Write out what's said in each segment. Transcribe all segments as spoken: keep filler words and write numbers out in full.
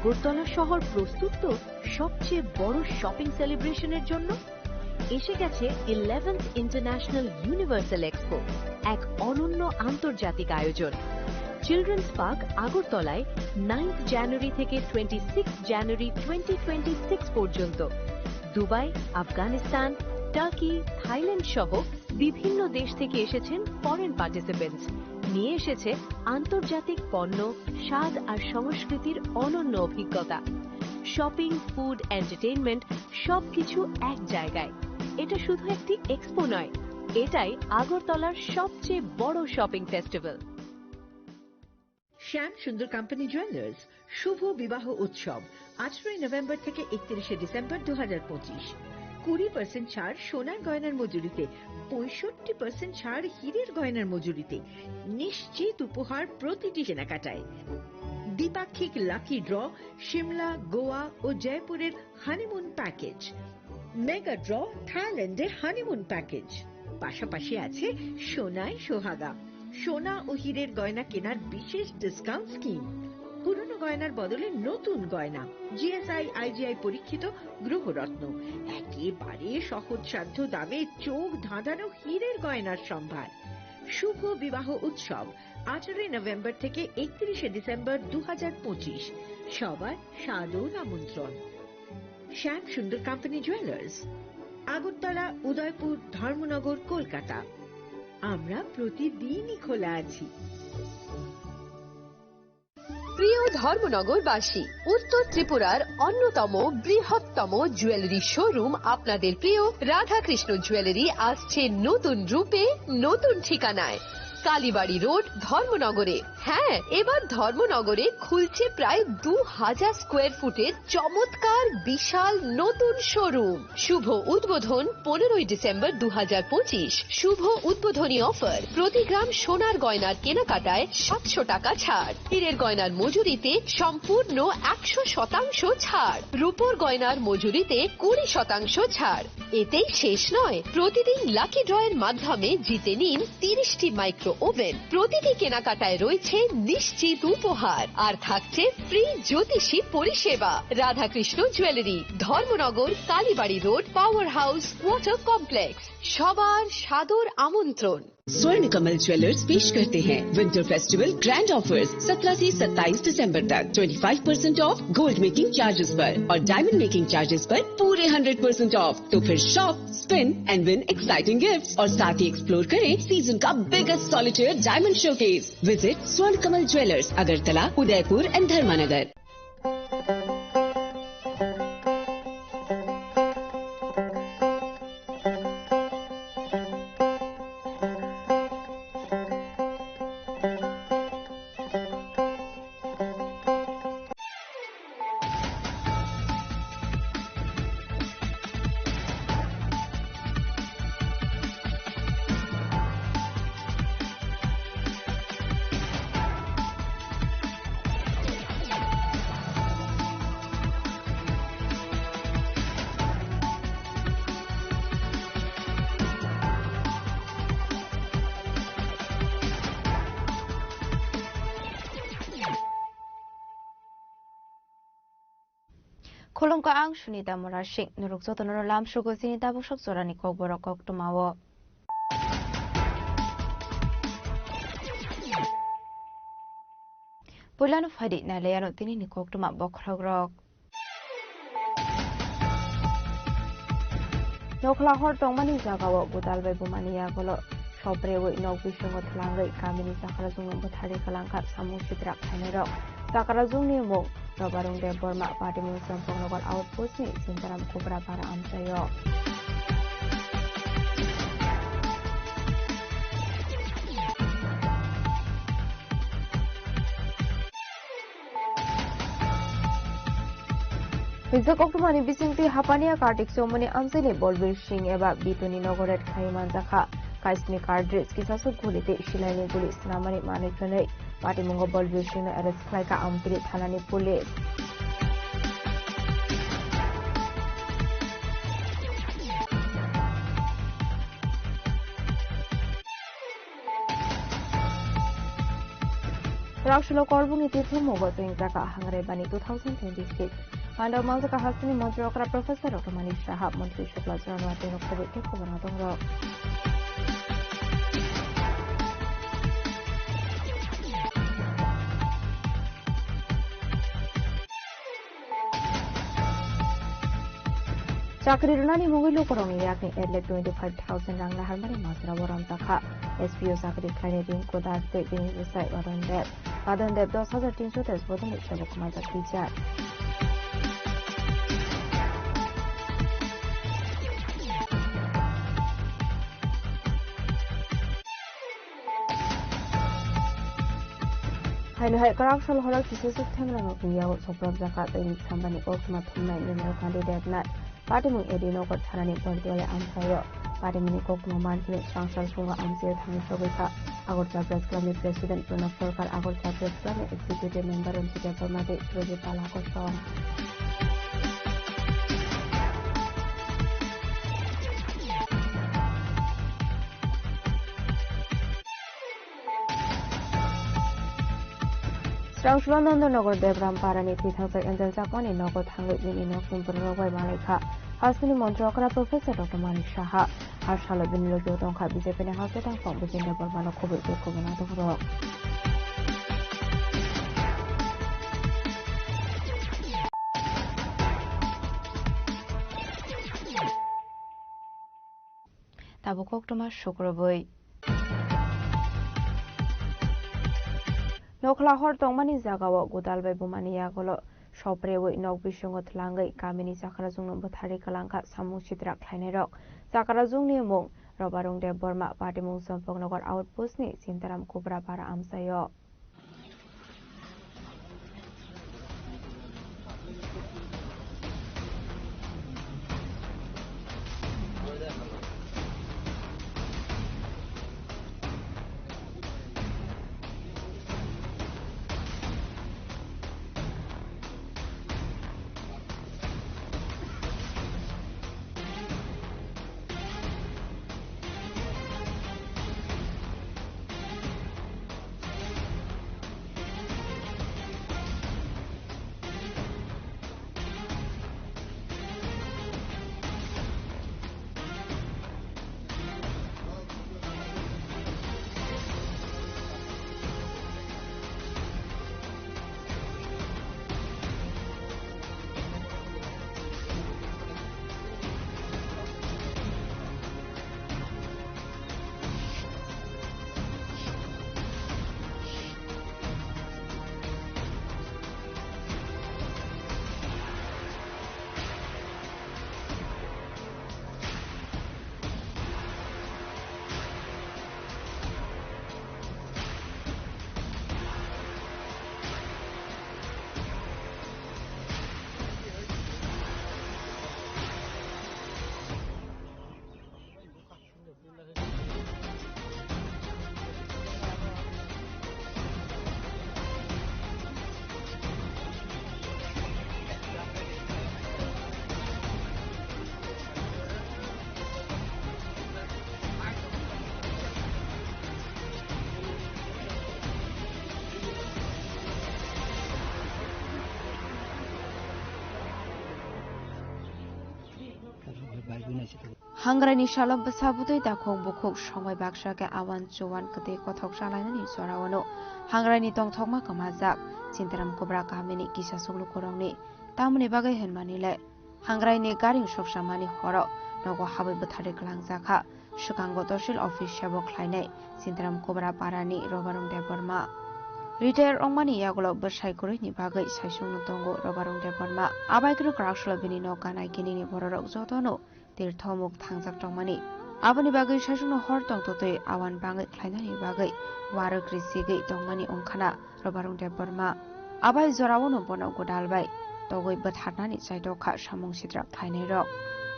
আগরতলা শহর প্রস্তুত তো সবচেয়ে বড় শপিং সেলিব্রেশনের জন্য। এসে গেছে ইলেভেন্থ ইন্টারন্যাশনাল ইউনিভার্সাল এক্সপো, এক অনন্য আন্তর্জাতিক আয়োজন। চিলড্রেন্স পার্ক আগরতলায় নাইন্থ জানুয়ারি থেকে twenty six January twenty twenty six পর্যন্ত। দুবাই, আফগানিস্তান, টার্কি, থাইল্যান্ড সহ বিভিন্ন দেশ থেকে এসেছেন ফরেন পার্টিসিপেন্টস। নিয়ে এসেছে আন্তর্জাতিক পণ্য, স্বাদ আর সংস্কৃতির অনন্য অভিজ্ঞতা। শপিং, ফুড, এন্টারটেইনমেন্ট, সবকিছু এক জায়গায়। এটা শুধু একটি এক্সপো নয়, এটাই আগরতলার সবচেয়ে বড় শপিং ফেস্টিভ্যাল। শ্যাম সুন্দর কোম্পানি জুয়েলার্স শুভ বিবাহ উৎসব, আঠারোই নভেম্বর থেকে একত্রিশে ডিসেম্বর দু হাজার পঁচিশ। কুড়ি পার্সেন্ট ছাড় সোনার গয়নার মজুরিতে, পঁয়ষট্টি পার্সেন্ট ছাড় হীরের গয়নার মজুরিতে, নিশ্চিত উপহার প্রতিটি কেনাকাটায়। দ্বিপাক্ষিক লাকি ড্র, সিমলা, গোয়া ও জয়পুরের হানিমুন প্যাকেজ, মেগা ড্র, থাইল্যান্ডের হানিমুন প্যাকেজ, পাশাপাশি আছে সোনায় সোহাগা, সোনা ও হীরের গয়না কেনার বিশেষ ডিসকাউন্ট স্কিম, পুরনো গয়নার বদলে নতুন গয়না, জিএসআই আইজিআই পরীক্ষিত গ্রহরত্ন, একেবারে সহজসাধ্য দামে চোখ ধাঁধানো হীরের গয়নার সম্ভার। শুভ বিবাহ উৎসব, আঠারোই নভেম্বর থেকে একত্রিশে ডিসেম্বর দু হাজার পঁচিশ। সবার সাদর আমন্ত্রণ। শ্যাম সুন্দর কোম্পানি জুয়েলার্স, আগরতলা, উদয়পুর, ধর্মনগর, কলকাতা। আমরা প্রতিদিনই খোলা আছি। প্রিয় ধর্মনগরবাসী, উত্তর ত্রিপুরার অন্যতম বৃহত্তম জুয়েলারি শোরুম আপনাদের প্রিয় রাধাকৃষ্ণ জুয়েলারি আসছে নতুন রূপে, নতুন ঠিকানায়। কালীবাড়ি রোড, ধর্মনগরে। হ্যাঁ, এবার ধর্মনগরে খুলছে প্রায় দু হাজার স্কোয়ার ফুটের চমৎকার বিশাল নতুন শোরুম। শুভ উদ্বোধন পনেরোই ডিসেম্বর দু হাজার পঁচিশ। শুভ উদ্বোধনী অফার, প্রতি গ্রাম সোনার গয়নার কেনাকাটায় সাতশো টাকা ছাড়, হীরের গয়নার মজুরিতে সম্পূর্ণ একশো শতাংশ ছাড়, রূপোর গয়নার মজুরিতে কুড়ি শতাংশ ছাড়। এতেই শেষ নয়, প্রতিদিন লাকি ড্রয়ের মাধ্যমে জিতে নিন তিরিশটি মাইক্রো ওভেন। প্রতিটি কেনাকাটায় রয়েছে নিশ্চিত উপহার, আর থাকছে ফ্রি জ্যোতিষী পরিষেবা। Radhakrishna jewellery, Dharmanagar, Kalibari road, power house, water complex. সবার সাদর আমন্ত্রণ। स्वर्ण कमल ज्वेलर्स पेश करते हैं विंटर फेस्टिवल ग्रैंड ऑफर्स, सत्रह से सत्ताईस दिसंबर तक। Twenty five percent of gold making charges पर और डायमंड मेकिंग चार्जेस पर पूरे हंड्रेड परसेंट ऑफ। तो फिर shop, spin and win exciting gifts और साथ ही एक्सप्लोर करें सीजन का biggest solitaire diamond showcase. Visit स्वर्ण कमल ज्वेलर्स, अगरतला, उदयपुर एंड धर्मानगर। Khulumkha, ang Sunita Murasing. Norok jotono lamsugo chini tabuk sok jorani kokborok koktwmao. Puilano phaidi nailaiano tinini koktwma bokhorokrok. Nokhla hor tongmani jagao gwdal bai bumani yagulo sopreui nok bisingo twlangwi kamini chakrajwngno bwtharwi kwlangkha samung sitra khainairok. Chakrajwngni mung Robarung Debbarma, patimung Champaknagar outpost ni Sintaram Kubra para amchaio. Hwnkhe koktwmani bisingtwi Hapania Kartik Chowmani amchaini Bolbir Singh eba Bituni nogo raid khai manjakha. Kaisni cartridge kisa swk guli tei silaini guli swnamani manwi phrenwi patimungo Bolbir Singhno arrest khlaikha Amtiri thanani police. Raksolo Korbungni Tirtho Mugo Chengchaka Hangre Bani two thousand twenty-six. Mandao Manjaka Hasteni Montri Okra Professor Doctor Manik Saha, Montri Shukla Chorano Ateno Khoboi Khe Khobor Adongrok. Chakri rwnani mungwi lukurokni yakni at lakh twenty-five thousand rang naharmani majra o romjakha. S P O chakri khlainai Rinku Das tei bini bwsai Odon Deb. Odon Deb dos hajar tinso tres bodolni sebo khwnajak bijak. Haino hai kwrak sal horo kisa swk themrano twiya o soprak jaka tei sambani koktwma thumnai Nirmal Kandi Debnath. Patimung A D nogo thanani bordiwale amchaio. Patimungni koktwma mankhino swrang sal sungo amchaio thangwi sogwi kha. Agartala Press Club ni President Pranab Sarkar, Agartala Press Club ni Executive Member Ranjit Debbarma tei Surajit Pala kosong. Swrang salo Nondon Nagar Debram Parani thwi thangsa Angel Chakmani nogo thangwi bini nokni bororok bai malai kha. Hasteni Montri Okra Professor Doctor Manik Saha. Har salo bini logio tongkha B J P ni Hasteni Tangphung Bijendra Bormano khoboi tei khoboi nadongrok. Tabuk koktwma sukrubwi. Nokhla hor tongmani jagao gwdal bai bumani yagulo soprewi nok bisingo twlangwi kamini chakrajwngno bwtharwi kwlangkha samung sitra khlainairok. Chakrajwngni mung Robarung Debbarma, patimung Champaknagar Outpost ni Sintaram Kubra para amchaio. Hangraini salo bwsa bwtwi dakhuk bukhuk songbai baksa khe awan chuwan kwtwi kothok chalainani jorao no hangraini tongthokma kwmajak Sintaram Kubra kamini kisa chuklukurokni. Tamoni bagwi hwnmani le hangraini garing soksamani horo nogo habwi bwtharwi kwlangjakha. Swkango tosil office sebo khlainai Sintaram Kubra parani Robarung Debbarma. Retire wngmani yagulo bwsai kwrwini bagwi saisungno tongo Robarung Debbarma. Abai kwrwng kwrak salo bini nok gana ginini bororok jotono tirthomuk thangjak tongmani. Aboni bagwi sasungno hor tongtotwi awan bangwi khlainani bagwi warwk risigwi tongmani wngkhana Robarung Debbarma. Abai jorao no bono gwdal bai togwi bwtharnani chaitokha samung sitra khlainairok.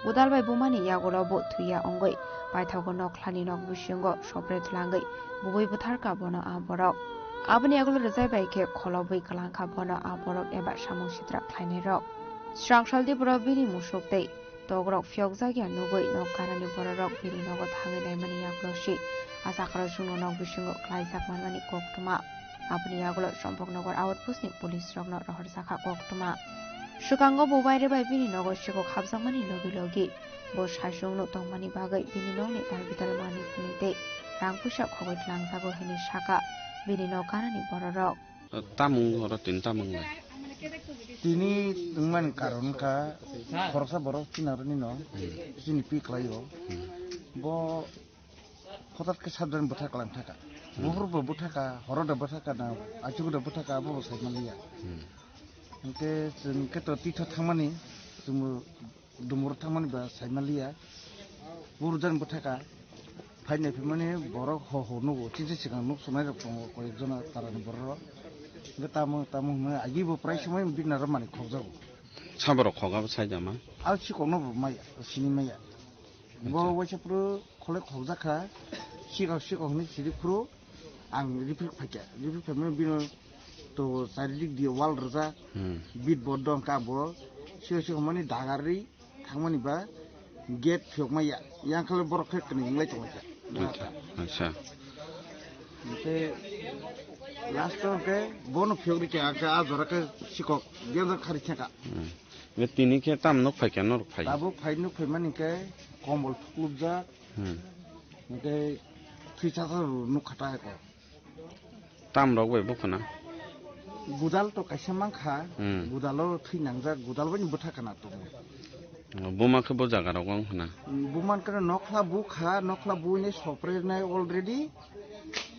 Gwdal bai bumani yagulo bo thwiya wngwi paithago nokhlani nok bisingo sopre twlangwi bubui bwtharkha bono a borok. Aboni yagulo rwchai bai khe kholobwi kwlangkha bono a borok eba samung sitra khlainairok. Swrang sal Tripura bini musuk tei Togrok phiyokjakya nugwi nok ganani bororok bini nogo thangwi naimani yagulo si a chakrajwngno nok bisingo klaijak manmani koktwma. Aboni yagulo Sompoknagar outpost ni police rokno rohorjakha koktwma. Swkango bo baire bai bini nogo sikok habjakmani logi logi bo saichung nuk tongmani bagwi bini nokni tal bital manwi phunwi tei rang puisa khogwi tlangjago hwnwi sakha bini nok ganani bororok. Tamung oro tin tamung lai. Tini wngmani karon kha khoroksa borok chini aroni no chini pi khlai o. Hmm. Bo hotat khe sabjani bwtha klang thaka. Hmm. Buphur bo bwtha kha, horo da bwtha kha na, achugo da bwtha kha, abo bo sai manliya. Hmm. Hwnkhe chwng khe to titho thangmani, chwngbo dumuro thangmani ba sai manliya. Burujan bwtha kha, phai nai phimani borok ho ho nugo, chini swkang nuk sunai rok tongo, koyek jona tarani borok rok. Hwnkhe tamo, tamo hwnwi agi bo prai somoi bini aro mani khokjago. Saborok khok abo sai da ma? Al sikokno bo maya, sini maya. Bo acha. Waisa phuru kholai khokjak kha, sikok sikok hwnwi siri phuru ang refer phaikha. Refer phaimani bino to charidik di wall rwjak, hmm, bit board dong ka bo, sikok sikok hwnmani dagarwi thangmani ba gate phiyokma ya, yang khe borok khe kwnwi wnglai tonglaikha. Acha, acha. Hwnkhe last o hwnkhe bono phiyok rikha, hwnkhe a jora khe sikok biyang jora kharwi thangkha. Hmm. Be tini khe tam nuk phaikha norok phai? Tabuk phai nuk phaimani khe kombol thuklubjak. Hmm. Hwnkhe thwi chasa rw nuk kha ta eko. Tam rok bai bukhuna? Gudal to kaisa mankha, hmm, gudalo thwi nangjak, gudal bai bwtha kana tongo. O, buma khe bo jaga rok wng khna? Buma khe nokhla bukha, nokhla buine sopre nai already.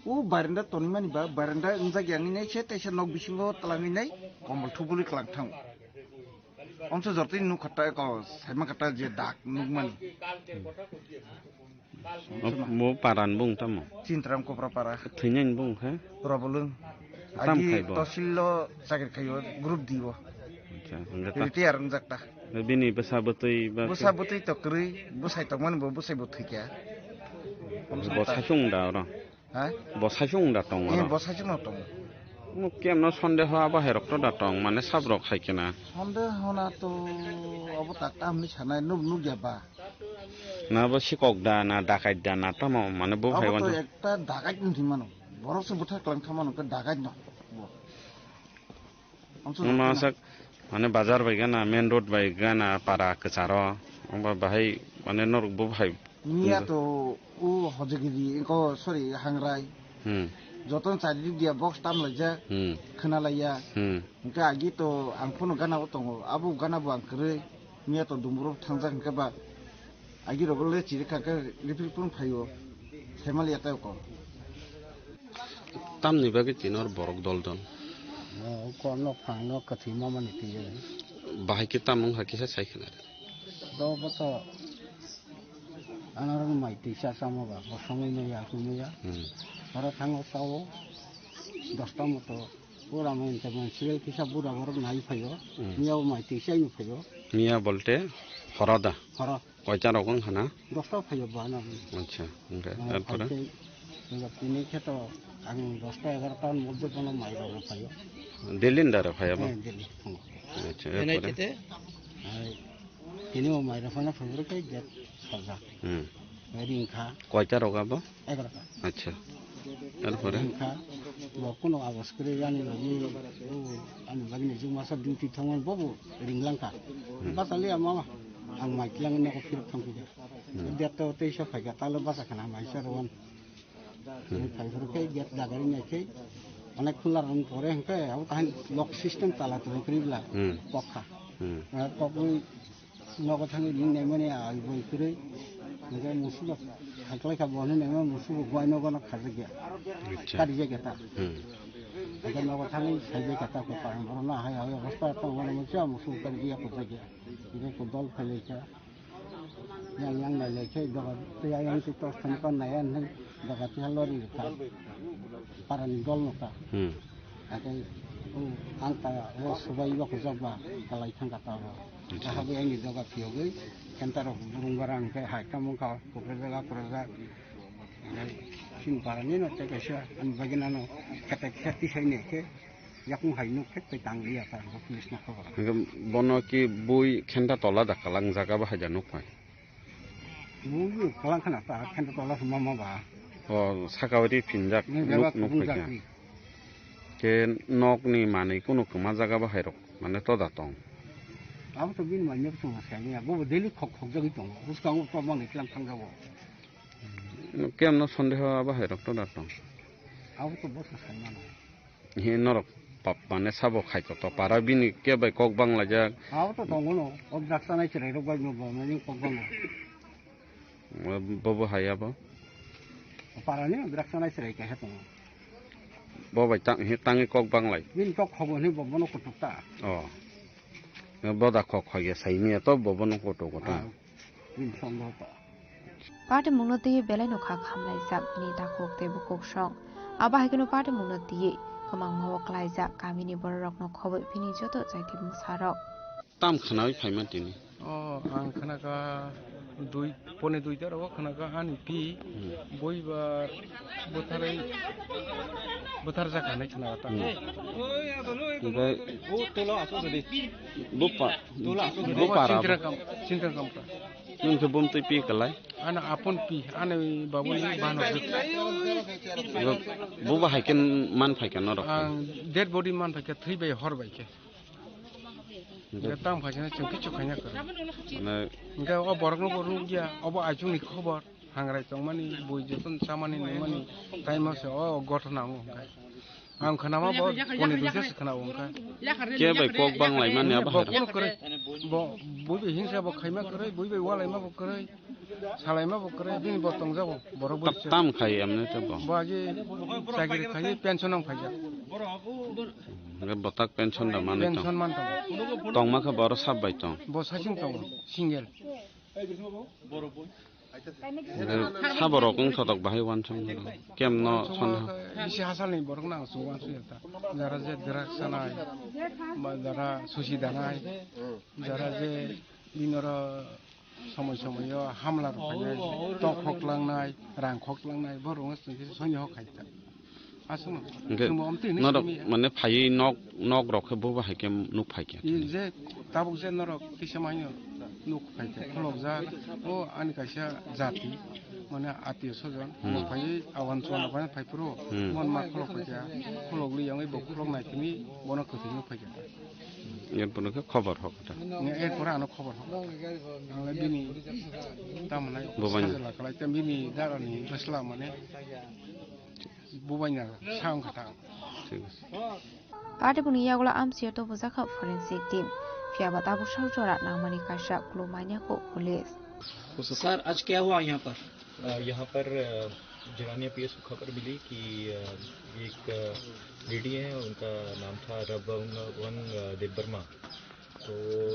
O barenda tonwi mani ba, barenda wngjak yang nai se teisa nok bisingo twlangwi nai kombol thubuli klang thang. Omso jotoni nuk kha ta eko, saima kha ta je dak nukmani. O, mo paran bung tamo? Chintram Kopra para. Thwinani bung khe? Robolwng. Tam agi khai bo? Tosil lo chakri khaio, group D o. Acha, hwnkhe ta- Retire wngjak ta. Bini bwsa bwtwi ba bwsa bwtwi to kwrwi, bwsai tongmani bo bwsai bo thwikha. Bo saichung da oro? Ha? Bo saichung da tong oro? Eh, bo saichung no tong. Mo kemno sondeho abo hai rok to da tong, mane sab rok hai kena. Sondeho na to abo tak ta hwnwi sanai, nuk, nuk ya ba? Na bo sikok da, na dakait da, na tamo, mane bo hai abo to wano. Ekta dakait wngwi mano. Borok se bwthar klang kha mano, khe dakait no. Bo. Amsa Wngma sak, mane bazar bai gana, main road bai gana, para kwcharo. Wngba bahai, mane norok bo bahai. Miya to o hojagiri, ko, sorry, hangrai. Hmm. Jotono charidik dia box tam laijak, hmm, khna laiya. Hmm. Hwnkhe agi to ang phano gana o tongo, abo gana bo ang kwrwi. Miya to dumuro thangjak hwnkhe ba agi rogo le chiri kha khe refill phano phaio. Family ya tei ko. Tamni bagwi tini oro borok dol dol. O, ko nok phang nok kwthwi mamani twi. Bahai khe tamung hai kisa sai khna. Do bo to anarok mai twi sa chama ba, bo somoi no ya, twi no ya. Hmm. Oro thango sao, dosta moto. Pura main te main serial kisa bura borok nai phaio. Hmm. Miya bo mai twi sai no phaio. Miya bolte horo da? Horo. Koita rok wng khana? Dosta phaio ba na. Acha, hwnkhe, ah, erpore? Phai tei, hwnkhe tini khe to ang dosta egarota ni moddhe bono mai rok phaio. Daily ni dara phaiya bo? Eh, daily, phungo. Acha, erpore? Hai, tini bo mai rok phano phai rok khe gate sajak. Hmm. Ring kha. Koita rok abo? Egarota. Acha. Erpore? Ring kha. Bo kuno abos kwrwi ani logi, o, ani bagini jukmasa duty thangmani bobo ring lang kha. Hmm. Bachali ama ang mai tlang nogo phirok thang khe. Hmm. Gate to teisa phaikha, talo bacha khana mai sa rowan. Hmm. Phai phuru khe gate dagari nai khe onek khula rwng pore hwnkhe abo kaham lock system tala tong kri bla. Hmm. Kok kha. Hmm. Kok wi nogo thangwi ring nai mani ai boi kwrwi. Hwnkhe musubo khaklai kha bo hinwi nai mani musubo guai nogo no khajak ya. Acha. Kari jak ya ta. Hmm. Hwnkhe nogo thangwi sai jak ya ta ko parang borok no hai hai obostha tong mani musubo kari jak ya ko jak ya. Hwnkhe ko dol phai lai kha. Yang yang nai lai khe doga tei ayang tei tos thani pan nai ya hinwi doga tei halo ri kha. Parani dol no ta. Hmm. Hake o ang ta o subai ba kujak ba kalai thang ka ta ba. Acha. Aha bo yang ni doga phiyogwi kenta rok burung barang khe hai kamung ka kupre jaga kura jak. Sin parani no tei kaisa ani bagina no kete kete sai ne khe. Yakung hai nuk thek tei tang liya ta, bo police na khobor. Hingke bono ki bui khenta tola da kalang jaga ba haja nuk phai. Bui kalang khana ta khenta tola se mama ba. O saka ri phinjak nuk, nuk phai kha. Te nokni manwi kunu kwma jaga bahairok mane toda tong? Abo to bini manwi bo chwng sai manya, bo bo daily khok khok jagwi tongo, bwskango to mangni klam thangjago. Kemno sondeho bahairok toda tong? Abo to bo chwng sai mano. He norok pap mane sabo khai to, to para bini ke bai kok bang laijak. Abo to tongo no, o drugs chanai chwrai rok bai no bo mani kok bang. Bobo hai abo? Parani drugs chanai chwrai kaisa tongo. Bo bai tang, he tangwi kok bang lai. Bini kok khobo ni bo bono kutuk ta. Oh. Boda kok khaiya saini to bo bono kutuk ta. Ah, bini sondeho ta. Patimungno twiwi belai no kha khamlaijak bini takhuk tei bukhuk song. Abo hai kheno patimungno twiwi kwmangma o klaijak kamini bororokno khoboi bini joto jaiti bwsarok. Tam khnawi phaima tini? O, ang khnakha dui, pone duita rogo khnakha ani pi, hmm, bui ba bwtharwi, bwtharjak hinwi khnakha ta. Hmm. Hwnkhe bo pa, bo para bo. Sintra kam, sintra kam ta. Nwng khe bumtwi pi kwlai? Ano apon pi, ani babuni bano. Bo, bo ba hai khe man phaikha norok? Ang dead body man phaikha, thwi bai hor bai khe. Hwnkhe tang phaikhe chwng kichu khaina kwrwi. Mane hwnkhe o borokno bo rwkya, obo aichukni khobor, hangrai tongmani, bui jotono chamani nungmani, time o se o gothona wngo hwnkhe. Ang khnama bo poni duita se khna-o wngkha. Ke bai kok bang laimani abo hai rok? Bo, bo, bui bai hingsa bo khaima kwrwi, bui bai walaima bo kwrwi, salaima bo kwrwi, bini bo tongjago, borok bai se. Tam khai amne te bo? Bo agi chakri khai, pension ang phaijak. Hwnkhe botak pension da manwi tong? Pension man tongo. Tongma khe bo oro sab bai tong? Bo saichung tongo, single. Hwnkhe saborok wng thotok bahai uansukmani kemno songha. Bisi hasalni borokno ang chwng uansukya ta. Jara je drugs chanai, ba jara susi danai, jara je bini oro somoi somoi o hamla rok phainai, tok khok langnai, rang khok langnai, borok wngkha chwng khe soini hok khai ta. Aswkno. Hwnkhe chwngbo omtwi hinwi norok simi ya. Mane phaiwi nok, nok rok khe bo bahai khe nuk phai khe. I je tabuk je norok kisa maino nuk phai khe kholokjak. O ani kaisa jati, mane atiyo sojon. Hmm. Bo phaiwi awan chuana phai phai phuru. Hmm. Mon ma kholok phai khe, kholok li yangwi bo kholok nai phini bono kwthwi nuk phai khe. Erpore khe khobor hok ta. Nge erpore ano khobor hok. Ang le bini tamnai. Bobani. Sajla kalai tam bini darani basla mane. Bubaina sa wngkha ta. Thik ase. Patibuni yagulo amsio to bujakha forensic team. Phiya ba tabuk sak jora nangmani kaisa clue manya kho police. Sir, आज क्या हुआ यहाँ पर? अ, यहाँ पर, अ, जिरानिया पीएस को खबर मिली कि, अ, एक, अ, लेडी है, उनका नाम था रबवन, अ, देबबर्मा। तो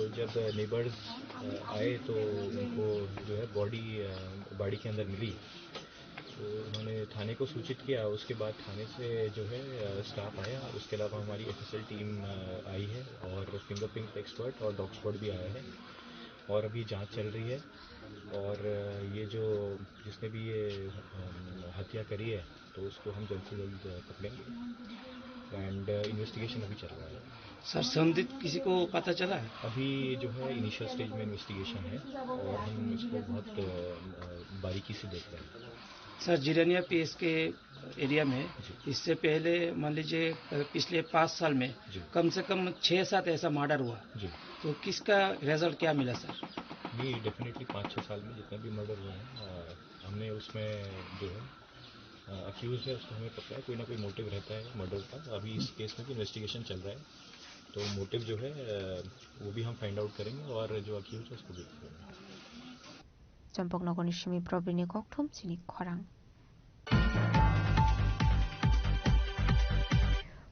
जब नेबर्स, अ, आए तो उनको जो है बॉडी, अ, बाड़ी के अंदर मिली। तो उन्होंने थाने को सूचित किया, उसके बाद थाने से जो है, अ, स्टाफ आया, उसके अलावा हमारी एफएसएल टीम, अ, आई है और फिंगरप्रिंट एक्सपर्ट और डॉग स्क्वाड भी आया है और अभी जांच चल रही है। और, अ, ये जो, जिसने भी ये, अम, हत्या करी है, तो उसको हम जल्द से जल्द, अ, पकड़ेंगे। एंड, अ, इन्वेस्टिगेशन अभी चल रहा है। सर, संदिग्ध किसी को पता चला है? अभी जो है इनिशियल स्टेज में इन्वेस्टिगेशन है और हम इसको बहुत, अ, अ, बारीकी से देख रहे हैं। सर, जिरानिया पीएस के एरिया में जी। इससे पहले मान लीजिए, अ, पिछले पाँच साल में जी। कम से कम छः सात ऐसा मर्डर हुआ। जी। तो किसका रिजल्ट क्या मिला सर? नहीं, डेफिनेटली पाँच छः साल में जितने भी मर्डर हुए हैं, अ, हमने उसमें जो है, अ, अक्यूज है, उसको हमें पकड़ा है, कोई ना कोई मोटिव रहता है मर्डर का। अभी इस केस में भी इन्वेस्टिगेशन चल रहा है, तो मोटिव जो है, अ, वो भी हम फाइंड आउट करेंगे और जो अक्यूज है, उसको भी पकड़ेंगे। Champaknagarni simi Probini kokthum chini khorang.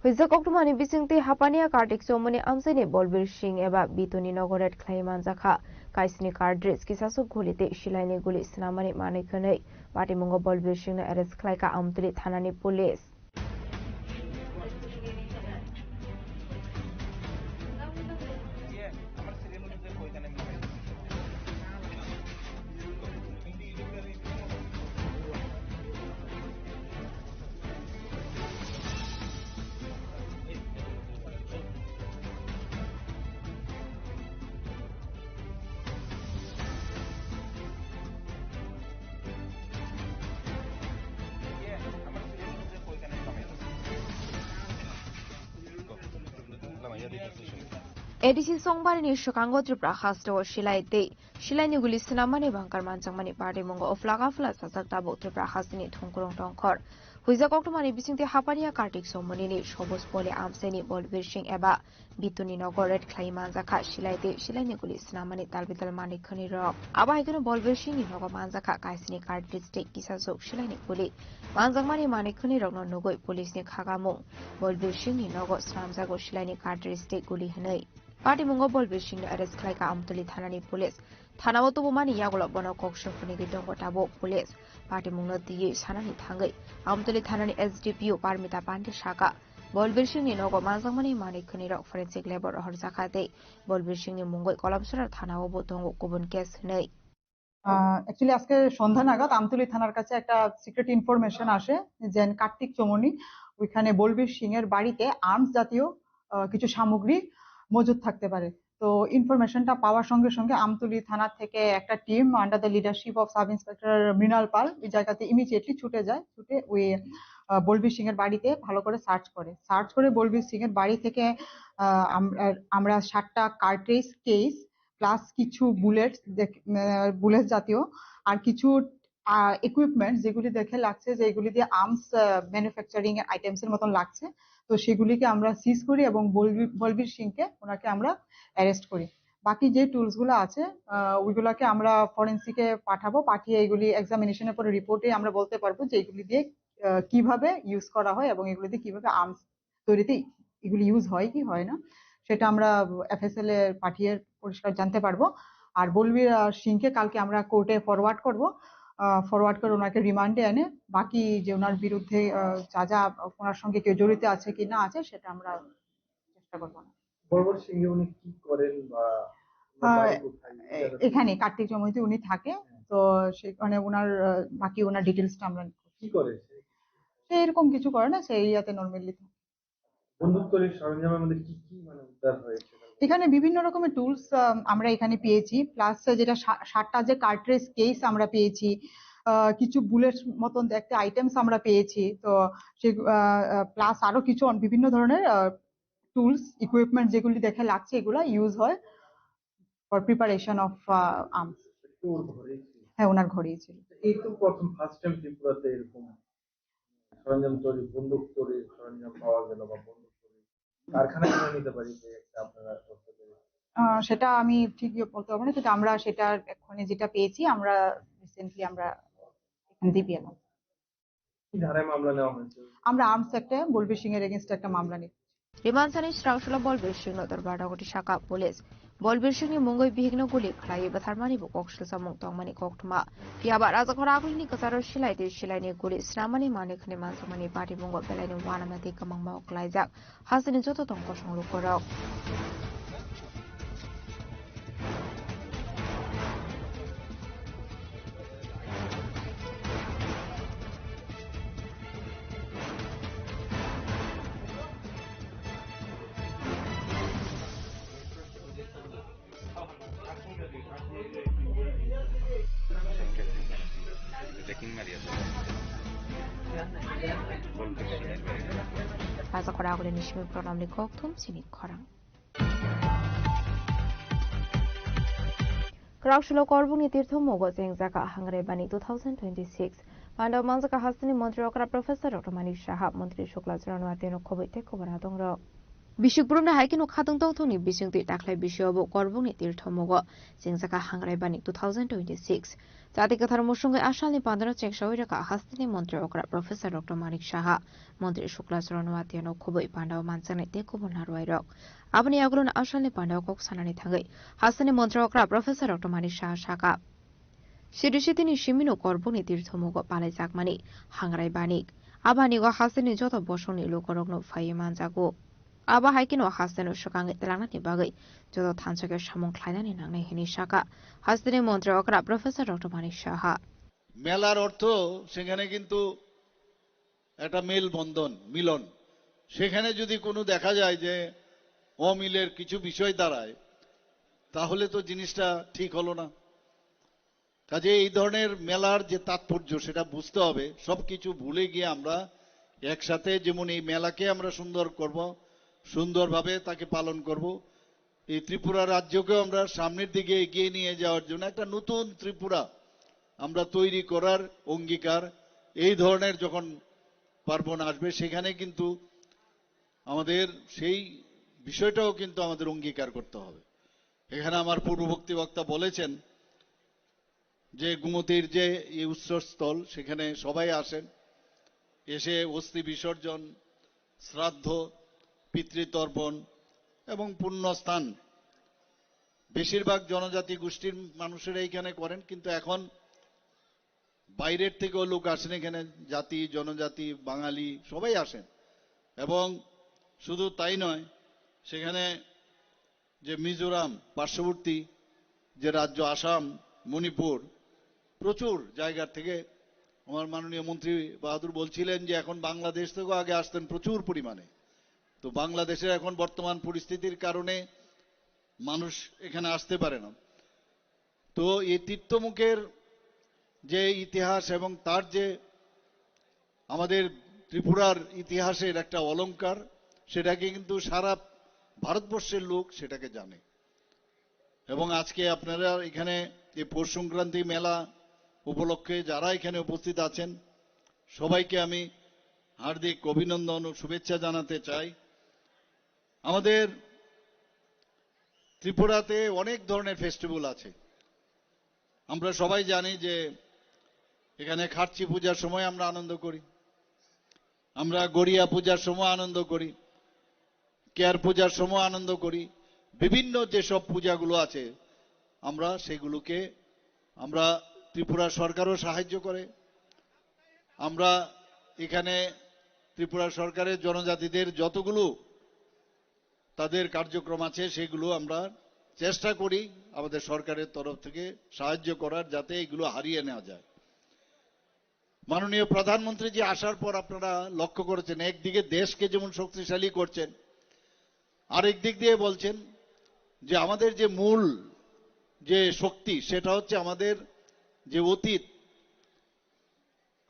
Hwijak koktwmani bisingtwi hapania Kartik Chowmani amchaini Bolbir Singh eba Bituni nogo raid khlai manjakha. Kaisni car dress, kisaswk guli tei silaini guli swnamani manwi khwnwi. Patimungo Bolbir Singhno arrest khlaikha Amtwlwi thanani police. A D C songbarini swkango Tripura hasteo silai tei silaini guli swnamani bangkar manjakmani patimungo uphla kaphla sajak tabuk Tripura hasteni thongkurung tongkhor. Huijak koktwmani bisingtwi Hapania Kartik Somonini Sobos Pole amchaini Bolbir Singh eba Bituni nogo raid khlai manjakha silai tei silaini guli swnamani talbidal manwi khwnwi rok. Abo hai kheno Bolbir Singhni nogo manjakha kaisini cartridge tei kisa jok silaini guli. Manjakmani manwi khwnwi rokno nugwi police ni khagamung Bolbir Singhni nogo swnamjago silaini cartridge tei guli hwnwi. Patimungo Bolbir Singhno arrest khlaikha Amtuli thanani police. Thanao tubumani yagulo bono kok sophunigwi tongo tabuk police. Patimungno twiwi sanani thangwi Amtuli thanani S D P O Parmita Pandey sakha, Bolbir Singhni nogo manjakmani manwi khwnwi rok forensic lab-o rohorjakha tei Bolbir Singhni mungwi Kolomsora thanao bo tongo kubun case hwnwi. আহ, actually আজকে সন্ধ্যা নাগাদ আমতলী থানার কাছে একটা secret information আসে যে কার্তিক চমনি ওইখানে বলবীর সিং এর বাড়িতে আর্মস জাতীয়, আহ, কিছু সামগ্রী মজুদ থাকতে পারে। তো ইনফরমেশনটা পাওয়ার সঙ্গে সঙ্গে আমতলী থানা থেকে একটা team under the leadership of sub inspector Mrinal Pal ওই জায়গাতে ইমিডিয়েটলি ছুটে যায়। ছুটে ওই, আহ, বলবীর সিং এর বাড়িতে ভালো করে সার্চ করে। সার্চ করে বলবীর সিং এর বাড়ি থেকে, আহ, আমরা, আমরা সাতটা কার্ট্রিজ কেস প্লাস কিছু বুলেটস, বুলেট জাতীয় আর কিছু, আহ, ইকুইপমেন্ট যেগুলি দেখে লাগছে যে এগুলি দিয়ে আর্মস, আহ, ম্যানুফ্যাকচারিং এর আইটেমস এর মতন লাগছে। তো সেগুলিকে আমরা সিজ করি এবং বলবি-, বলবীর সিংকে, ওনাকে আমরা অ্যারেস্ট করি। বাকি যে টুলস গুলো আছে, আহ, ওইগুলাকে আমরা ফরেন্সিকে পাঠাবো, পাঠিয়ে এগুলি এক্সামিনেশনের পরে রিপোর্টে আমরা বলতে পারবো যে এগুলি দিয়ে, আহ, কিভাবে ইউজ করা হয় এবং এগুলি দিয়ে কিভাবে আর্মস তৈরিতে এগুলি ইউজ হয় কি হয় না, সেটা আমরা এফএসএল এ পাঠিয়ে পরিষ্কার জানতে পারবো। আর বলবীর, আহ, সিংকে কালকে আমরা কোর্টে ফরওয়ার্ড করব। আহ, ফরওয়ার্ড করে ওনাকে রিমান্ডে এনে বাকি যে ওনার বিরুদ্ধে, আহ, যা যা ওনার সঙ্গে কেউ জড়িত আছে কি না আছে সেটা আমরা চেষ্টা করবো। বলবীর সিং উনি কি করেন বা ওনার আহ, বাড়ি কোথায়? এই এ-, জায়গাটা এখানে কার্তিক জমিতে উনি থাকে। হ্যাঁ। তো সেখানে ওনার, আহ, বাকি ওনার ডিটেলসটা আমরা কি করে সে? সে এরকম কিছু করে না, সে এরিয়াতে নরমালি থাকে। বন্দুক তৈরির সরঞ্জামের মধ্যে কি কি মানে উদ্ধার হয়েছে? এখানে বিভিন্ন রকমের টুলস, আহ, আমরা এখানে পেয়েছি, প্লাস যেটা সা-, সাতটা যে কার্ট্রিজ কেস আমরা পেয়েছি, আহ, কিছু বুলেট মতন দেখতে আইটেমস আমরা পেয়েছি। তো সে, আহ, আহ, প্লাস আরো কিছু অন-, বিভিন্ন ধরনের, আহ, টুলস, ইকুইপমেন্ট যেগুলি দেখে লাগছে এগুলা ইউজ হয় ফর প্রিপারেশন অফ, আহ, আর্মস। এটা কি ওর ঘরেই ছিল? হ্যাঁ, ওনার ঘরেই ছিল। এই তো প্রথম, ফার্স্ট টাইম ত্রিপুরাতে এরকম সরঞ্জাম তৈরি, বন্দুক তৈরির সরঞ্জাম পাওয়া গেল বা বন্দুক তৈরির কারখানা কিভাবে নিতে পারি যে একটা আপনারা করতে পারি? আহ, সেটা আমি ঠিক ইয়ে বলতে পারবো না, কিন্তু আমরা সেটা এক্ষুনি যেটা পেয়েছি, আমরা রিসেন্টলি আমরা এখান দিয়ে পেলাম। কি ধারায় মামলা নেওয়া হয়েছে? আমরা আর্মস অ্যাক্টে বলবীর সিং এর এগেইনস্টে একটা মামলা নিই। Rimansani srangsulo Bolbir Singh no dorbar rogoti saka police. Bolbir Singhni mungwi bihikno guli khlaiwi bwtharmani bo kok silsamung tongmani koktwma. Phiyaba Rajakhor Agulini kwcharo silai tei silaini guli swnamani manwi khwnwi manjakmani patimungo belaino uanama tei kwmangma o klaijak. Hasteni joto tong kosong lukurok. Rajakhor Agulini simi pranamni kokthum sini khorang. Kwraksilo Korbukni tirthomugo chengjaka Hangrai Bani two thousand twenty-six. Pandao mangjaka hasteni montri okra Professor Doctor Manik Saha, montri Shukla Chorano atino khoboi tei khobor adongrok. Bishik Burumni hai kheno khatong tongthokni bisingtwi daklai bisiobo Korbukni tirthomugo chengjaka Hangrai Bani two thousand twenty-six. Jati kwthar musungwi asalni pandano chengsawi rwkha hasteni montri okra Professor Doctor Manik Saha, montri Shukla Chorano atino khoboi pandao manjaknai tei kubun narwai rok. Aboni yagulono asalni pandao kok sanani thangwi hasteni montri okra Professor Doctor Manik Saha sakha, Sidi sitini simino Korbukni tirthomugo palaijakmani Hangrai Bani. Abanigo hasteni joto bosongni lukurokno phaiwi manjago. Abo hai kheno hasteno swkangwi twlangnani bagwi joto thansokhe samung khlainani nangnai hwnwi sakha hasteni montri okra Professor Doctor Manik Saha. মেলার অর্থ সেখানে কিন্তু একটা মেলবন্ধন, মিলন। সেখানে যদি কোনো দেখা যায় যে অমিলের কিছু বিষয় দাঁড়ায়, তাহলে তো জিনিসটা ঠিক হলো না। কাজে এই ধরনের মেলার যে তাৎপর্য, সেটা বুঝতে হবে। সবকিছু ভুলে গিয়ে আমরা একসাথে, যেমন এই মেলাকে আমরা সুন্দর করব, সুন্দরভাবে তাকে পালন করব, এই ত্রিপুরা রাজ্যকেও আমরা সামনের দিকে এগিয়ে নিয়ে যাওয়ার জন্য একটা নতুন ত্রিপুরা আমরা তৈরি করার অঙ্গীকার। এই ধরনের যখন পার্বণ আসবে, সেখানে কিন্তু আমাদের সেই বিষয়টাও কিন্তু আমাদের অঙ্গীকার করতে হবে। এখানে আমার পূর্ববর্তী বক্তা বলেছেন যে গোমতীর যে এই উৎসস্থল, সেখানে সবাই আসেন, এসে অস্থি বিসর্জন, শ্রাদ্ধ, পিতৃতর্পণ এবং পুণ্যস্থান বেশিরভাগ জনজাতি গোষ্ঠীর মানুষেরা এখানে করেন। কিন্তু এখন বাইরের থেকেও লোক আসেন এখানে, জাতি, জনজাতি, বাঙালি সবাই আসেন। এবং শুধু তাই নয়, সেখানে যে মিজোরাম পার্শ্ববর্তী যে রাজ্য আসাম, মণিপুর, প্রচুর জায়গা থেকে আমার মাননীয় মন্ত্রী বাহাদুর বলছিলেন যে এখন বাংলাদেশ থেকেও আগে আসতেন প্রচুর পরিমাণে। তো বাংলাদেশের এখন বর্তমান পরিস্থিতির কারণে মানুষ এখানে আসতে পারে না। তো এই তীর্থমুখের যে ইতিহাস এবং তার যে আমাদের ত্রিপুরার ইতিহাসের একটা অলংকার, সেটাকে কিন্তু সারা ভারতবর্ষের লোক সেটাকে জানে। এবং আজকে আপনারা এখানে এই পৌষ সংক্রান্তি মেলা উপলক্ষে যারা এখানে উপস্থিত আছেন, সবাইকে আমি হার্দিক অভিনন্দন ও শুভেচ্ছা জানাতে চাই। আমাদের ত্রিপুরাতে অনেক ধরনের ফেস্টিভ্যাল আছে। আমরা সবাই জানি যে এখানে খার্চি পূজার সময় আমরা আনন্দ করি, আমরা গড়িয়া পূজার সময় আনন্দ করি, কেয়ার পূজার সময় আনন্দ করি। বিভিন্ন যেসব পূজাগুলো আছে, আমরা সেগুলোকে, আমরা ত্রিপুরা সরকারও সাহায্য করে। আমরা এখানে ত্রিপুরা সরকারের জনজাতিদের যতগুলো তাদের কার্যক্রম আছে, সেগুলো আমরা চেষ্টা করি আমাদের সরকারের তরফ থেকে সাহায্য করার, যাতে এগুলো হারিয়ে নেওয়া যায়। মাননীয় প্রধানমন্ত্রী যে আসার পর আপনারা লক্ষ্য করেছেন, একদিকে দেশকে যেমন শক্তিশালী করছেন, আরেক দিক দিয়ে বলছেন যে আমাদের যে মূল যে শক্তি, সেটা হচ্ছে আমাদের যে অতীত,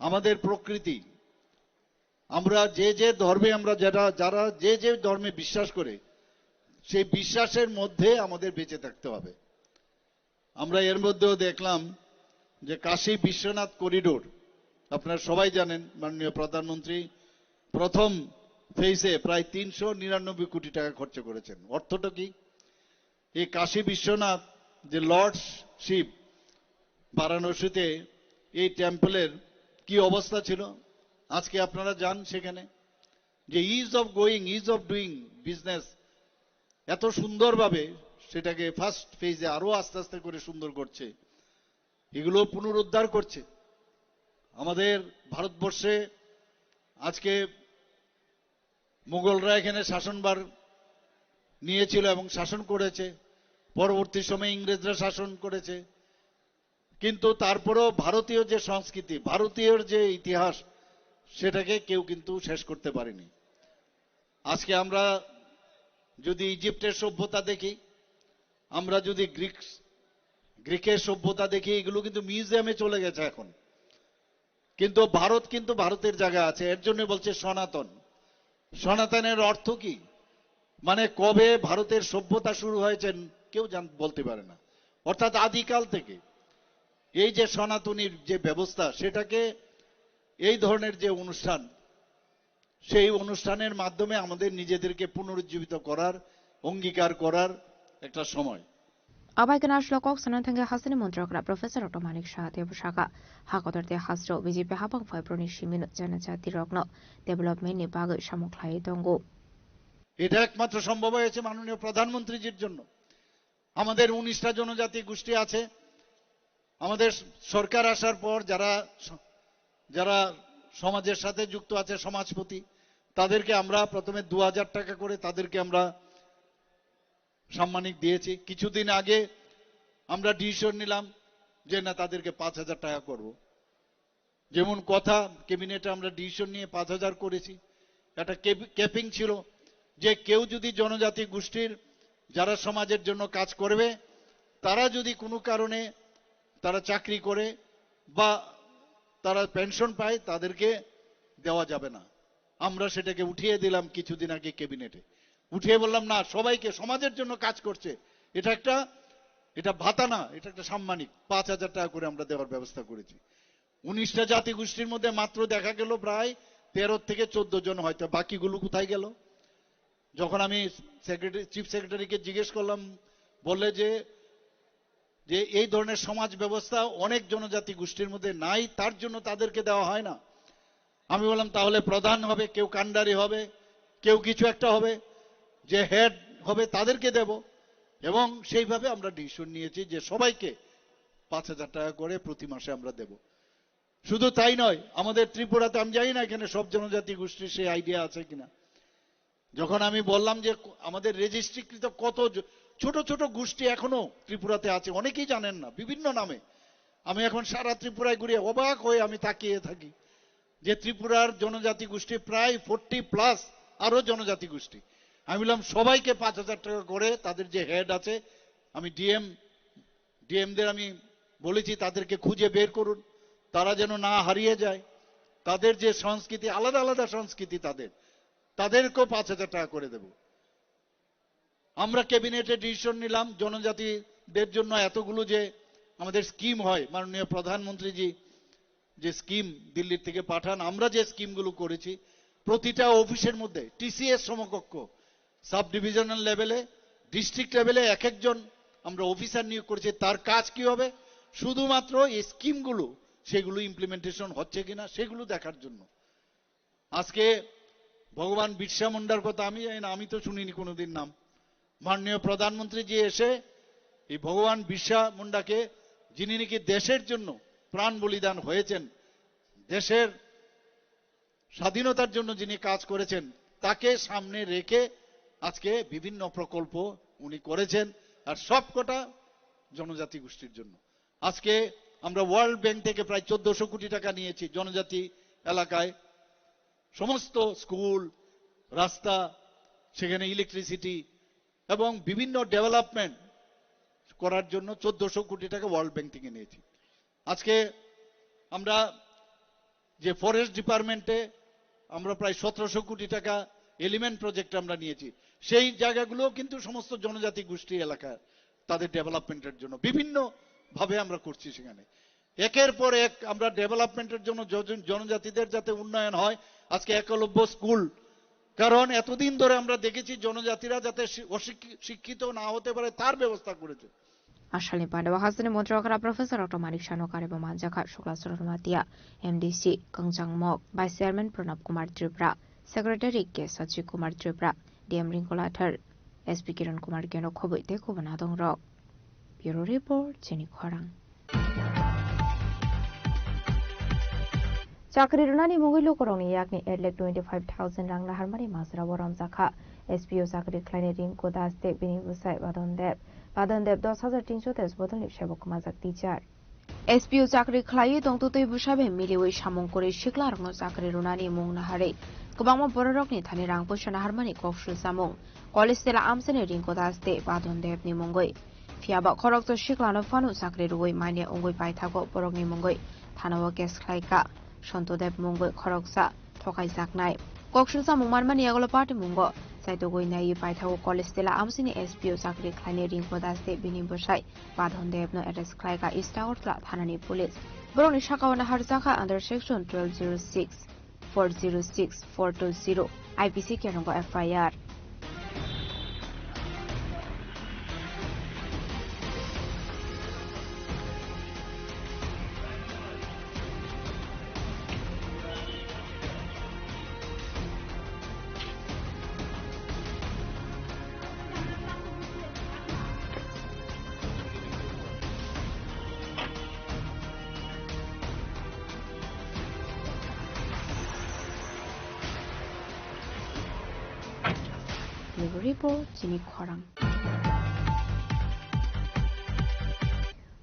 আমাদের প্রকৃতি। আমরা যে যে ধর্মে, আমরা যেটা, যারা যে যে ধর্মে বিশ্বাস করে, সেই বিশ্বাসের মধ্যে আমাদের বেঁচে থাকতে হবে। আমরা এর মধ্যেও দেখলাম যে কাশী বিশ্বনাথ করিডোর, আপনারা সবাই জানেন, মাননীয় প্রধানমন্ত্রী প্রথম ফেজে প্রায় তিনশো নিরানব্বই কোটি টাকা খরচ করেছেন। অর্থটা কি? এই কাশী বিশ্বনাথ যে লর্ডস শিব, বারাণসীতে এই টেম্পলের কি অবস্থা ছিল, আজকে আপনারা যান সেখানে, যে is of going, is of doing business, এত সুন্দরভাবে সেটাকে ফার্স্ট ফেজে আরো আস্তে আস্তে করে সুন্দর করছে, এগুলো পুনরুদ্ধার করছে। আমাদের ভারতবর্ষে আজকে মোগলরা এখানে শাসনভার নিয়েছিল এবং শাসন করেছে, পরবর্তী সময়ে ইংরেজরা শাসন করেছে, কিন্তু তারপরেও ভারতীয় যে সংস্কৃতি, ভারতীয়র যে ইতিহাস, সেটাকে কেউ কিন্তু শেষ করতে পারেনি। আজকে আমরা যদি ইজিপ্টের সভ্যতা দেখি, আমরা যদি গ্রিক, গ্রিকের সভ্যতা দেখি, এগুলো কিন্তু মিউজিয়ামে চলে গেছে এখন। কিন্তু ভারত কিন্তু ভারতের জায়গা আছে, এর জন্য বলছে সনাতন। সনাতনের অর্থ কি? মানে কবে ভারতের সভ্যতা শুরু হয়েছে কেউ জান-, বলতে পারে না, অর্থাৎ আদিকাল থেকে এই যে সনাতনীর যে ব্যবস্থা, সেটাকে এই ধরনের যে অনুষ্ঠান, সেই অনুষ্ঠানের মাধ্যমে আমাদের নিজেদেরকে পুনরুজ্জীবিত করার, অঙ্গীকার করার একটা সময়। Abai khe naislo kok sanani thangwi hasteni montrok gra Professor Doctor Manik Saha tei bwsaka hakotor tei hasteo B J P habang phaibroni simino janajati rokno development ni bagwi samung khlaiwi tongo. এটা একমাত্র সম্ভব হয়েছে মাননীয় প্রধানমন্ত্রীজির জন্য। আমাদের উনিশটা জনজাতি গোষ্ঠী আছে, আমাদের সরকার আসার পর যারা স-, যারা সমাজের সাথে যুক্ত আছে, সমাজপতি, তাদেরকে আমরা প্রথমে দু হাজার টাকা করে তাদেরকে আমরা সাম্মানিক দিয়েছি। কিছুদিন আগে আমরা ডিসিশন নিলাম যে না, তাদেরকে পাঁচ হাজার টাকা করব। যেমন কথা, ক্যাবিনেটে আমরা ডিসিশন নিয়ে পাঁচ হাজার করেছি। একটা ক্যাপ-, ক্যাপিং ছিল যে কেউ যদি জনজাতি গোষ্ঠীর যারা সমাজের জন্য কাজ করবে, তারা যদি কোনো কারণে তারা চাকরি করে বা তারা পেনশন পায়, তাদেরকে দেওয়া যাবে না। আমরা সেটাকে উঠিয়ে দিলাম কিছুদিন আগে ক্যাবিনেটে। উঠিয়ে বললাম, "না, সবাইকে, সমাজের জন্য কাজ করছে, এটা একটা, এটা ভাতা না, এটা একটা সাম্মানিক পাঁচ হাজার টাকা করে আমরা দেওয়ার ব্যবস্থা করেছি।" উনিশটা জাতিগোষ্ঠীর মধ্যে মাত্র দেখা গেল প্রায় তেরো থেকে চোদ্দ জন, হয়তো বাকিগুলো কোথায় গেল? যখন আমি সেক্রেটারি, চিফ সেক্রেটারিকে জিজ্ঞেস করলাম, বললে যে, যে এই ধরনের সমাজ ব্যবস্থা অনেক জনজাতি গোষ্ঠীর মধ্যে নাই, তার জন্য তাদেরকে দেওয়া হয় না। আমি বললাম, "তাহলে প্রধান হবে, কেউ কান্ডারি হবে, কেউ কিছু একটা হবে, যে হেড হবে, তাদেরকে দেব।" এবং সেইভাবে আমরা ডিসিশন নিয়েছি যে সবাইকে পাঁচ হাজার টাকা করে প্রতি মাসে আমরা দেব। শুধু তাই নয়, আমাদের ত্রিপুরাতে, আমি জানি না এখানে সব জনজাতি গোষ্ঠীর সেই আইডিয়া আছে কিনা, যখন আমি বললাম যে ক-, আমাদের রেজিস্ট্রিকৃত কত জ-, ছোট ছোট গোষ্ঠী এখনো ত্রিপুরাতে আছে, অনেকেই জানেন না, বিভিন্ন নামে। আমি এখন সারা ত্রিপুরায় ঘুরে অবাক হয়ে আমি তাকিয়ে থাকি যে ত্রিপুরার জনজাতি গোষ্ঠী প্রায় ফোরটি প্লাস, আরো জনজাতি গোষ্ঠী। আমি বললাম, "সবাইকে পাঁচ হাজার টাকা করে, তাদের যে হেড আছে, আমি ডিএম, ডিএমদের আমি বলেছি তাদেরকে খুঁজে বের করুন, তারা যেন না হারিয়ে যায়। তাদের যে সংস্কৃতি, আলাদা আলাদা সংস্কৃতি তাদের, তাদেরকেও পাঁচ হাজার টাকা করে দেব।" আমরা ক্যাবিনেটে ডিসিশন নিলাম, জনজাতিদের জন্য এতগুলো যে আমাদের স্কিম হয়, মাননীয় প্রধানমন্ত্রীজি যে স্কিম দিল্লির থেকে পাঠান, আমরা যে স্কিমগুলো করেছি, প্রতিটা অফিসের মধ্যে টিসিএস সমকক্ষ, সাব ডিভিশনাল লেভেলে, ডিস্ট্রিক্ট লেভেলে এক একজন আমরা অফিসার নিয়োগ করেছি। তার কাজ কি হবে? শুধুমাত্র এই স্কিমগুলো, সেগুলো ইমপ্লিমেন্টেশন হচ্ছে কিনা সেগুলো দেখার জন্য। আজকে ভগবান বিরসা মুন্ডার কথা আমি জানি না, আমি তো শুনিনি কোনোদিন নাম। মাননীয় প্রধানমন্ত্রী যে এসে এই ভগবান বিরসা মুন্ডাকে, যিনি নাকি দেশের জন্য প্রাণ বলিদান হয়েছেন, দেশের স্বাধীনতার জন্য যিনি কাজ করেছেন, তাকে সামনে রেখে আজকে বিভিন্ন প্রকল্প উনি করেছেন, আর সবকটা জনজাতি গোষ্ঠীর জন্য। আজকে আমরা ওয়ার্ল্ড ব্যাংক থেকে প্রায় চোদ্দশো কোটি টাকা নিয়েছি জনজাতি এলাকায়, সমস্ত স্কুল, রাস্তা, সেখানে ইলেকট্রিসিটি এবং বিভিন্ন ডেভেলপমেন্ট করার জন্য চোদ্দশো কোটি টাকা ওয়ার্ল্ড ব্যাংক থেকে নিয়েছি। আজকে আমরা যে ফরেস্ট ডিপার্টমেন্টে আমরা প্রায় সতেরোশো কোটি টাকা এলিমেন্ট প্রজেক্টে আমরা নিয়েছি, সেই জায়গাগুলো কিন্তু সমস্ত জনজাতি গোষ্ঠী এলাকা, তাদের ডেভেলপমেন্টের জন্য বিভিন্নভাবে আমরা করছি। সেখানে একের পর এক আমরা ডেভেলপমেন্টের জন্য জন-, জনজাতিদের যাতে উন্নয়ন হয়। আজকে একলব্য স্কুল, কারণ এতদিন ধরে আমরা দেখেছি জনজাতিরা যাতে শি-, অশিক্ষি-, শিক্ষিত না হতে পারে, তার ব্যবস্থা করেছে। Asalni pandao hasteni montri okra Professor Doctor Manik Sano karibo manjakha, Sukla Sormatia, M D C, Kangjang Mok, Vice Chairman Pranab Kumar Tripura, Secretary K Sachi Kumar Tripura, D M Ringkolathar, S P Kiran Kumar Geno khoboi tei khoboi nadong rok. Bureau Report, Chini Khorang. Chakri rwnani mungwi lukurokni yakni eight lakh twenty five thousand rang naharmani majra o romjakha. S P O chakri khlainai Rinku Das tei bini bwsai Badon Deb. Badon Deb dos hajar tinso teis bodolni sebok kwmajak teacher. S P O chakri khlaiwi tongtwtwi bwsa bai miliwi samung kwrwi siklarokno chakri rwnani mung naharwi kwbangma bororokni thani rang poisa naharmani kok swlsamung. College tela amchaini Rinku Das tei Badon Debni mungwi. Phiya ba khoroksa siklano phano chakri rwui manya wngwi paithago borokni mungwi thanao case khlaikha. Santo Deb mungwi khoroksa thokaijaknai. Kok swlsamung manmani yagulo patimungo chaitugwi naiwi paithago college tela amsini S P O chakri khlainai Rinku Das tei bini bwsai Badhon Debno arrest khlaikha East Agartala thanani police. Borokni sakao naharjakha under section twelve zero six, four zero six, four two zero, I P C kerongko F I R. Bureau Report, Chini Khorang.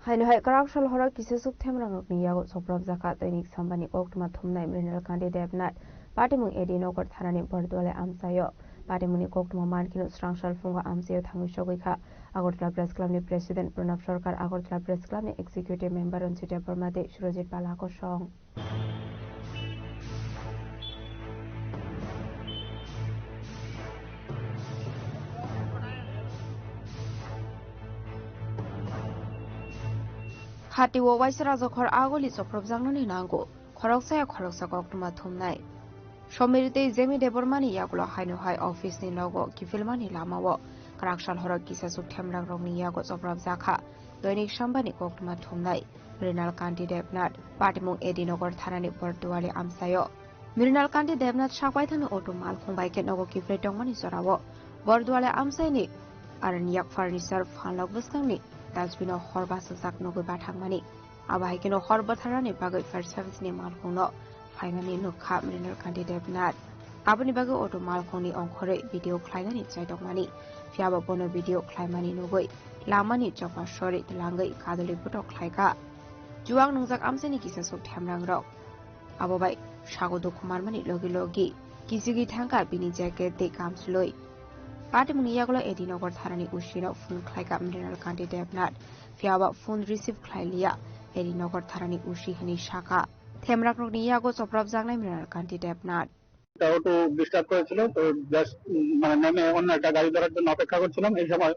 Haino hai kwrak sal horo kisa suk themrangrokni yago soprobjakha Doinik Sambani koktwma thumnai Mrinal Kandi Debnath, patimung A D Nagar thanani Bordwale amchaio. Patimungni koktwma mankheno srang sal phungo amchaio thangwi sogwi kha. Agartala Press Clubni President Pranab Sarkar, Agartala Press Clubni Executive Member Ranjit Debbarma tei Surajit Pala kosong. Hati o waisa rajakhor agoli chopropjaknani nango, khoroksaya khoroksa koktwma thumnai. Somiri tei Jemi Debbarmani yagulo haino hai office ni logo kiphilmani lamao kwraksal horo kisasuk themrangrokni yago chopropjakha. Doinik Sambani koktwma thumnai Mrinal Kanti Debnath, patimung Edinagar thanani Borduali amchaio. Mrinal Kanti Debnath sakbaithangni auto malkhung bai khe nogo kiphilwi tongmani jorao Borduali amchaini Aranyak Furniture phanlok bwskangni dustbin-o hor bachajak nugwi bathangmani. Abo hai kheno hor bwtharnani bagwi fire service-ni malkhungno phaimani nukha Mrinal Kanti Debnath. Aboni bagwi auto malkhungni ongkhorwi video khlainani chaitokmani. Phiyaba bono video khlaimani nugwi lamani chokma sori twlangwi kadulwi bwtok khlaikha. Chuwak nungjak amchaini kisasuk themrangrok. Abo bai sago dukhu manmani logi logi kichigwi thangkha bini jacket tei kamchwlwi. Patimungni yagulo Edinagar thanani O C no phone khlaikha Mrinal Kanti Debnath. Phiyaba phone receive khlai liya. Edinagar thanani O C hinwi sakha. Themrakrokni yago chopropjaknai Mrinal Kanti Debnath. একটা auto disturb করেছিল, তো জাস্ট মানে নেমে অন্য একটা গাড়ি ধরার জন্য অপেক্ষা করছিলাম। এই সময়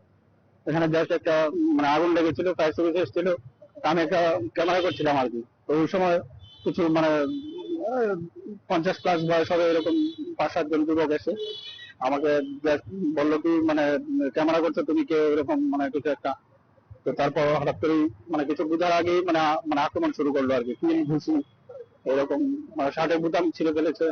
এখানে জাস্ট একটা মানে আগুন লেগেছিল, ফায়ার সার্ভিস এসেছিল, তো আমি একটা ক্যামেরা করছিলাম আর কি। তো ওই সময় কিছু মানে আহ, পঞ্চাশ প্লাস বয়স হবে এরকম পাঁচ সাত জন যুবক এসে আমাকে জাস্ট বললো কি মানে ক্যামেরা করছো তুমি, কেউ এরকম মানে কিছু একটা। তো তারপর হঠাৎ করেই মানে কিছু বুঝার আগেই মানে আ- মানে আক্রমণ শুরু করলো আর কি, পিন ঘুষি এরকম মানে শার্টের বোতাম ছিঁড়ে ফেলেছে।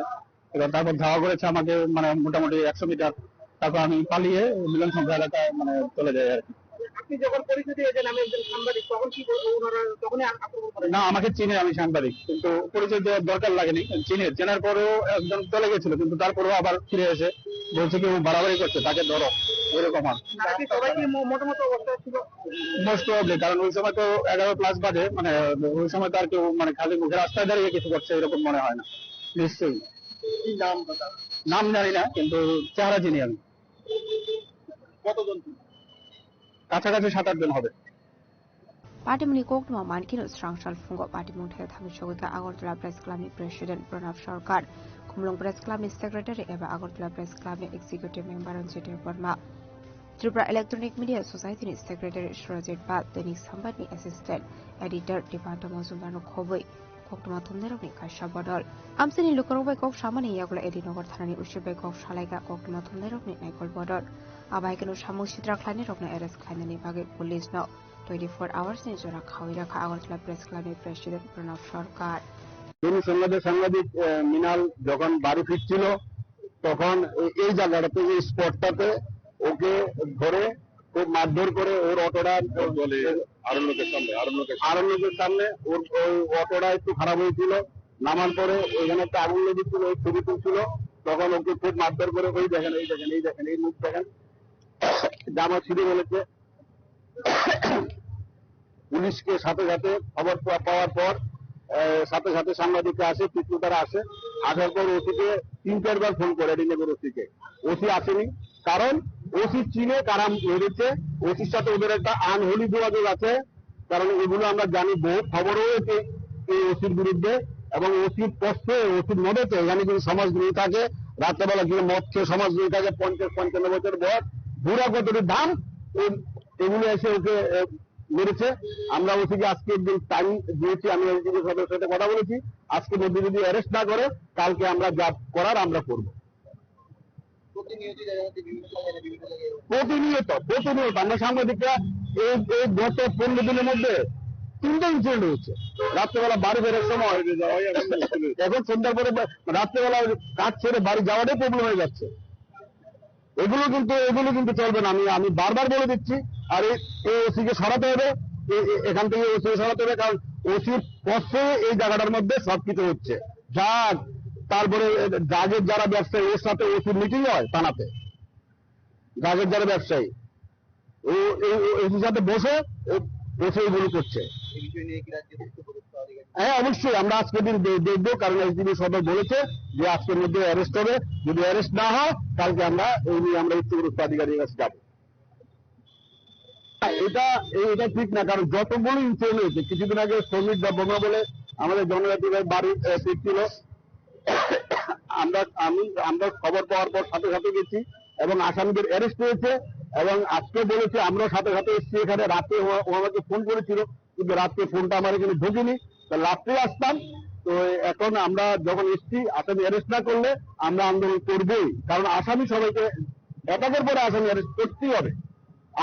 এবার তারপর ধাওয়া করেছে আমাকে মানে মোটামুটি একশো মিটার। তারপর আমি পালিয়ে মিলন সংঘ এলাকায় মানে চলে যাই আর কি। আপনি যখন পরিচয় দিয়ে দেন আমি একজন সাংবাদিক, তখন কি বল- ওনারা তখনই আ- আক্রমণ করেন? না, আমাকে চিনে, আমি সাংবাদিক, কিন্তু পরিচয় দেওয়ার দরকার লাগেনি। চিনে, চেনার পরেও একজন চলে গেছিল, কিন্তু তারপরেও আবার ফিরে এসে বলছে কি ও বাড়াবাড়ি করছে, তাকে ধরো, এরকম আর। তারা কি সবাই কি মো- মোটামুটি অবস্থায় ছিল? মোস্ট প্রবাবলি, কারণ ওই সময় তো এগারো প্লাস বাজে, মানে ওই সময় তো আর কেউ মানে খালি মুখে রাস্তায় দাঁড়িয়ে কিছু করছে এরকম মনে হয় না। নিশ্চয়ই। কি নাম তার? নাম জানি না, কিন্তু চেহারা চিনি আমি। কতজন ছিল? কাছাকাছি সাত আট জন হবে। Patimungni koktwma mankhe no srang sal phungo patimung thaya thangwi sogwi kha Agartala Press Club ni President Pranab Sarkar, Khumulwng Press Club ni Secretary eba Agartala Press Club ni Executive Member Ranjit Debbarma, Tripura Electronic Media Society ni Secretary Surajit Pal, Dainik Sambad ni Assistant Editor Dipanta Majumdar no khobwi koktwma thumnairokni kaisa bodol. Amchaini lukurok bai kok samani yagulo Edinagar thanani O C bai kok salaikha koktwma thumnairokni naikol bodol. Abo hai kheno samung sitra khlainairokno arrest khlainani bagwi police no twenty-four hours ni jora khawi rakha Agartala Press Club ni President Pranab Sarkar. তিনি সংবাদে সাংবাদিক আহ, মিনাল যখন বাড়ি ফিরছিল, তখন এ- এই জায়গাটাতে, এই স্পটটাতে ওকে ধরে খুব মারধর করে ওর অটোটা বলে আরণ্যকের সামনে, আরণ্যকের সামনে। আরণ্যকের সামনে ওর ওই অটোটা একটু খারাপ হয়েছিল। নামার পরে ওইখানে একটা আগুন লেগেছিল, ওই ছবি তুলছিল। তখন ওকে খুব মারধর করে ওই দেখেন, এই দেখেন, এই দেখেন, এই মুখ দেখেন, জামা ছিঁড়ে ফেলেছে। পুলিশকে সাথে সাথে খবর পা- পাওয়ার পর আহ, সাথে সাথে সাংবাদিকরা আসে, পিছু তারা আসে। আসার পর ওসিকে তিন চারবার ফোন করে, এডিনগর ওসিকে, ওসি আসেনি। কারণ ওসি চিনে কারা মেরেছে, ওসির সাথে ওদের একটা আনহোলি যোগাযোগ আছে। কারণ এগুলো আমরা জানি, বহু খবরও হয়েছে এই ওসির বিরুদ্ধে। এবং ওসির কষ্টে, ওসির মদতে এখানে যদি সমাজদ্রোহী থাকে, রাত্রেবেলা যদি মদ খেয়ে সমাজদ্রোহী থাকে, পঞ্চাশ পঞ্চান্ন বছর বয়স, বুড়া কতটি দাম, ও- এগুলো এসে ওকে আহ, মেরেছে। আমরা ওসিকে আজকে একদিন টাইম দিয়েছি, আমি এসডিপিও সদস্যের সাথে কথা বলেছি। আজকের মধ্যে যদি অ্যারেস্ট না করে, কালকে আমরা যা করার আমরা করব। প্রতিনিয়ত, প্রতিনিয়ত আমরা সাংবাদিকরা এই এই গত পনেরো দিনের মধ্যে তিনটা ইনসিডেন্ট হয়েছে। রাত্রেবেলা বাড়ি ফেরার সময়, এখন সন্ধ্যার পরে বা- রাত্রেবেলা কাজ ছেড়ে বাড়ি যাওয়াটাই প্রবলেম হয়ে যাচ্ছে। এগুলো কিন্তু এগুলো কিন্তু চলবে না। আমি আমি বারবার বলে দিচ্ছি। আর এই এই ওসিকে সরাতে হবে। এ- এ- এখান থেকে ওসিকে সরাতে হবে, কারণ ওসির পক্ষে এই জায়গাটার মধ্যে সবকিছু হচ্ছে। ড্রাগ, তারপরে ড্রাগের যারা ব্যবসায়ী, এর সাথে ওসির মিটিং হয় থানাতে। ড্রাগের যারা ব্যবসায়ী, ও এই ও- এর সাথে বসে ও- বসে এগুলো করছে। হ্যাঁ, অবশ্যই আমরা আজকের দিন দে- দেখবো, কারণ এসডিপিও সদর বলেছে যে আজকের মধ্যে অ্যারেস্ট হবে। যদি অ্যারেস্ট না হয়, কালকে আমরা এই নিয়ে আমরা উচ্চপদস্থ আধিকারিকের কাছে যাবো। এটা এই- এটা ঠিক না, কারণ যতগুলো ইনসিডেন্ট হয়েছে, কিছুদিন আগে শ্রমিক দেববর্মা বলে আমাদের জনজাতি ভাই বাড়ি আহ, ফিরছিল, আমরা আমি আমরা খবর পাওয়ার পর সাথে সাথে গেছি এবং আসামিদের অ্যারেস্ট হয়েছে। এবং আজকে বলেছে, আমরা সাথে সাথে এসেছি এখানে। রাতে ও ও আমাকে ফোন করেছিল, কিন্তু রাত্রে ফোনটা আমার এখানে ঢোকেনি। তো রাত্রে আসতাম। তো এখন আমরা যখন এসছি, আসামি অ্যারেস্ট না করলে আমরা আন্দোলন করবই, কারণ আসামি সবাইকে, অ্যাটাকের পরে আসামি অ্যারেস্ট করতেই হবে।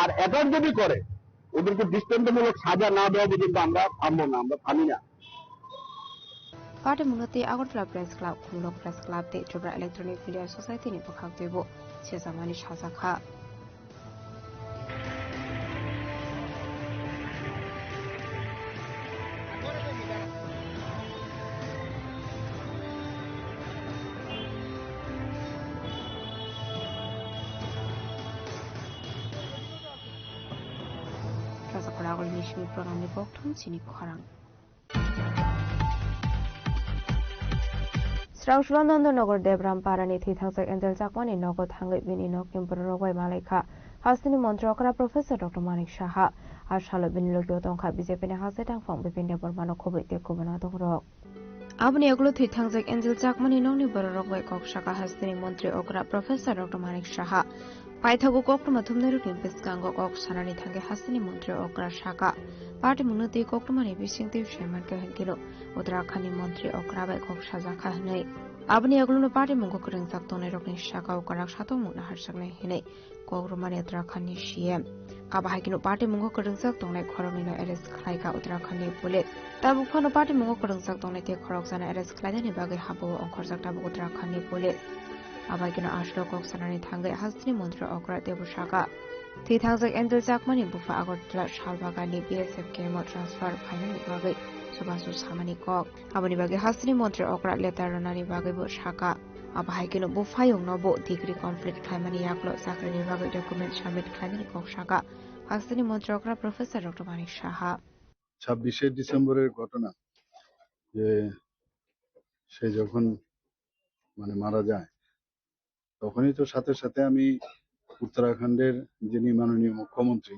আর অ্যাটাক যদি করে, ওদেরকে দৃষ্টান্তমূলক সাজা না দেওয়া পর্যন্ত আমরা থামবো না, আমরা থামি না। Party mungno tei Agartala Press Club, Khumulwng Press Club tei Tripura Electronic Media Society ni bwkhak twibo sesamani sajak kha. Kazakhora agulni simi program ni kokthum chini khorang. Srangsulo Nondonogor Debram Parani thwi thangjak Angel Chakmani nogo thangwi bini nokni bororok bai malaikha hasteni montri okra Professor Doctor Manik Saha. A salo bini logio tongkha B J P ni hasteni tangphang Bipin Debbarmano khobwi tei kubuna tongrok. Aboni yagulo thwi thangjak Angel Chakmani nokni bororok bai kok saka hasteni montri okra Professor Doctor Manik Saha. Paithago koktwma thumnairokni bwskango kok sanani thangwi hasteni montri okra saka, party mungno twi koktwmani bisingtwi saimankha hinkhe no Uttarakhand ni montri okra bai kok sajakha hwnwi. Aboni yagulo no party mungo kwrwngjak tongnairokni saka o kwrak satokmungno harjaknai hwnwi kok rwmani Uttarakhand ni C M. Abo hai kheno party mungo kwrwngjak tongnai khoroknwino arrest khlaikha Uttarakhand ni police. Tabuk phano party mungo kwrwngjak tongnai tei khoroksano arrest khlainani bagwi habao ongkhorjak tabuk Uttarakhand ni police. Abo hai kheno aswk kok sanani thangwi hasteni montri okra teibo saka, thwi thangjak Angel Chakmani bupha Agartala Salbagani B S F camp o transfer phainani bagwi chubachu samani kok. Aboni bagwi hasteni montri okra letter rwnani bagwibo saka. Abo hai kheno buphayungno bo degree complete khlaimani yagulo chakrini bagwi document submit khlainani kok saka hasteni montri okra Professor Doctor Manik Saha. ছাব্বিশে ডিসেম্বরের ঘটনা, যে সে যখন মানে মারা যায়, তখনই তো সাথে সাথে আমি উত্তরাখণ্ডের যিনি মাননীয় মুখ্যমন্ত্রী,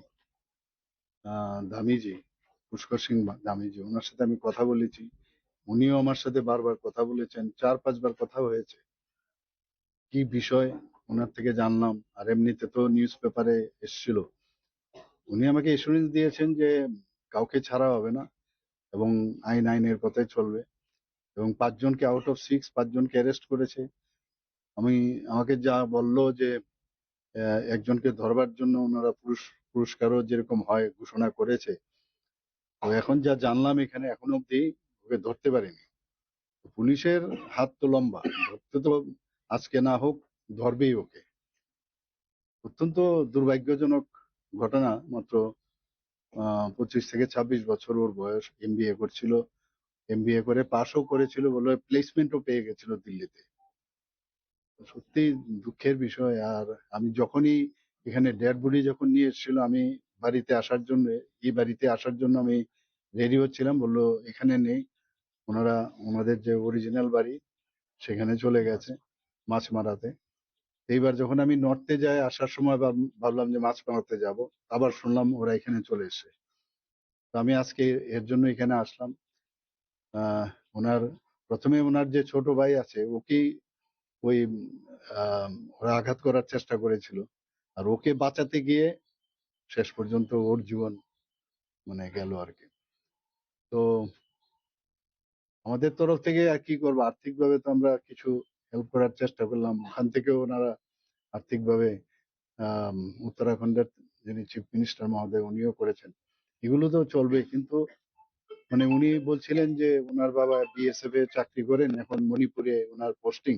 আহ, ধামিজি, পুষ্কর সিং বা-, ধামিজি, ওনার সাথে আমি কথা বলেছি। উনিও আমার সাথে বারবার কথা বলেছেন, চার পাঁচবার কথা হয়েছে। কি বিষয় ওনার থেকে জানলাম, আর এমনিতে তো নিউজ পেপারে এসেছিল। উনি আমাকে অ্যাসুরেন্স দিয়েছেন যে কাউকে ছাড়া হবে না এবং আইন আইনের পথে চলবে। এবং পাঁচজনকে, আউট অফ সিক্স, পাঁচজনকে অ্যারেস্ট করেছে। আমি, আমাকে যা বলল যে, আহ, একজনকে ধরবার জন্য ওনারা পুরস-, পুরস্কারও যেরকম হয় ঘোষণা করেছে। তো এখন যা জানলাম এখানে, এখনো অবধি ওকে ধরতে পারেনি। তো পুলিশের হাত তো লম্বা, ধরতে তো আজকে না হোক, ধরবেই ওকে। অত্যন্ত দুর্ভাগ্যজনক ঘটনা। মাত্র, আহ, পঁচিশ থেকে ছাব্বিশ বছর ওর বয়স, এমবিএ করছিল, এমবিএ করে পাশও করেছিল বলে প্লেসমেন্টও পেয়ে গেছিল দিল্লিতে। সত্যি দুঃখের বিষয়। আর আমি যখনই এখানে ডেড বডি যখন নিয়ে এসেছিল, আমি বাড়িতে আসার জন্য, এই বাড়িতে আসার জন্য আমি রেডি হচ্ছিলাম, বললো এখানে নেই, ওনারা, ওনাদের যে অরিজিনাল বাড়ি সেখানে চলে গেছে মাছ মারাতে। এইবার যখন আমি নর্থে যাই, আসার সময় ভাব-, ভাবলাম যে মাছ মারাতে যাব, আবার শুনলাম ওরা এখানে চলে এসে। তো আমি আজকে এর জন্য এখানে আসলাম। আহ, ওনার, প্রথমে ওনার যে ছোট ভাই আছে, ওকেই ওই, আহ, ওরা আঘাত করার চেষ্টা করেছিল, আর ওকে বাঁচাতে গিয়ে শেষ পর্যন্ত ওর জীবন মানে গেল আর কি। তো আমাদের তরফ থেকে আর কি করবো, আর্থিকভাবে তো আমরা কিছু হেল্প করার চেষ্টা করলাম, ওখান থেকে ওনারা আর্থিকভাবে, আম, উত্তরাখণ্ডের যিনি চিফ মিনিস্টার মহোদয়, উনিও করেছেন। এগুলো তো চলবে, কিন্তু মানে উনি বলছিলেন যে ওনার বাবা বিএসএফ এ চাকরি করেন, এখন মণিপুরে ওনার পোস্টিং,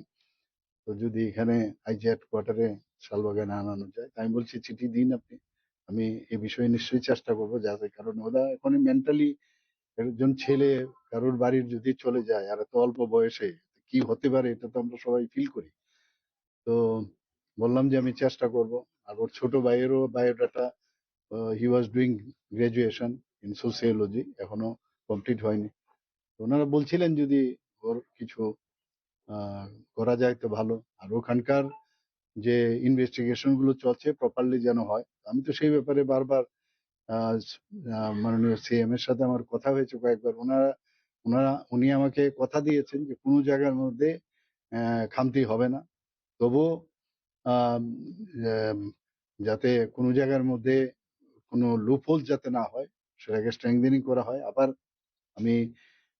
তো যদি এখানে আইজি হেডকোয়ার্টারে শালবাগানে আনানো যায়। তাই আমি বলছি, "চিঠি দিন আপনি, আমি এ বিষয়ে নিশ্চয়ই চেষ্টা করবো যাতে, কারণ ওরা এখন মেন্টালি একজন ছেলে কারোর বাড়ির যদি চলে যায় আর এত অল্প বয়সে কি হতে পারে, এটা তো আমরা সবাই ফিল করি।" তো বললাম যে আমি চেষ্টা করব। আর ওর ছোট ভাইয়েরও বায়োডাটা, আহ, he was doing graduation in sociology, এখনো কমপ্লিট হয়নি। তো ওনারা বলছিলেন যদি ওর কিছু, আহ, করা যায় তো ভালো। আর ওখানকার যে ইনভেস্টিগেশন গুলো চলছে প্রপারলি যেন হয়। আমি তো সেই ব্যাপারে বারবার, আহ, আহ, মাননীয় সিএম এর সাথে আমার কথা হয়েছে কয়েকবার। ওনারা, ওনারা, উনি আমাকে কথা দিয়েছেন যে কোনো জায়গার মধ্যে, আহ, খামতি হবে না। তবুও, আহ, আহ, যাতে কোনো জায়গার মধ্যে কোনো লুপহোল যাতে না হয়, সেটাকে স্ট্রেংথেনিং করা হয়। আবার আমি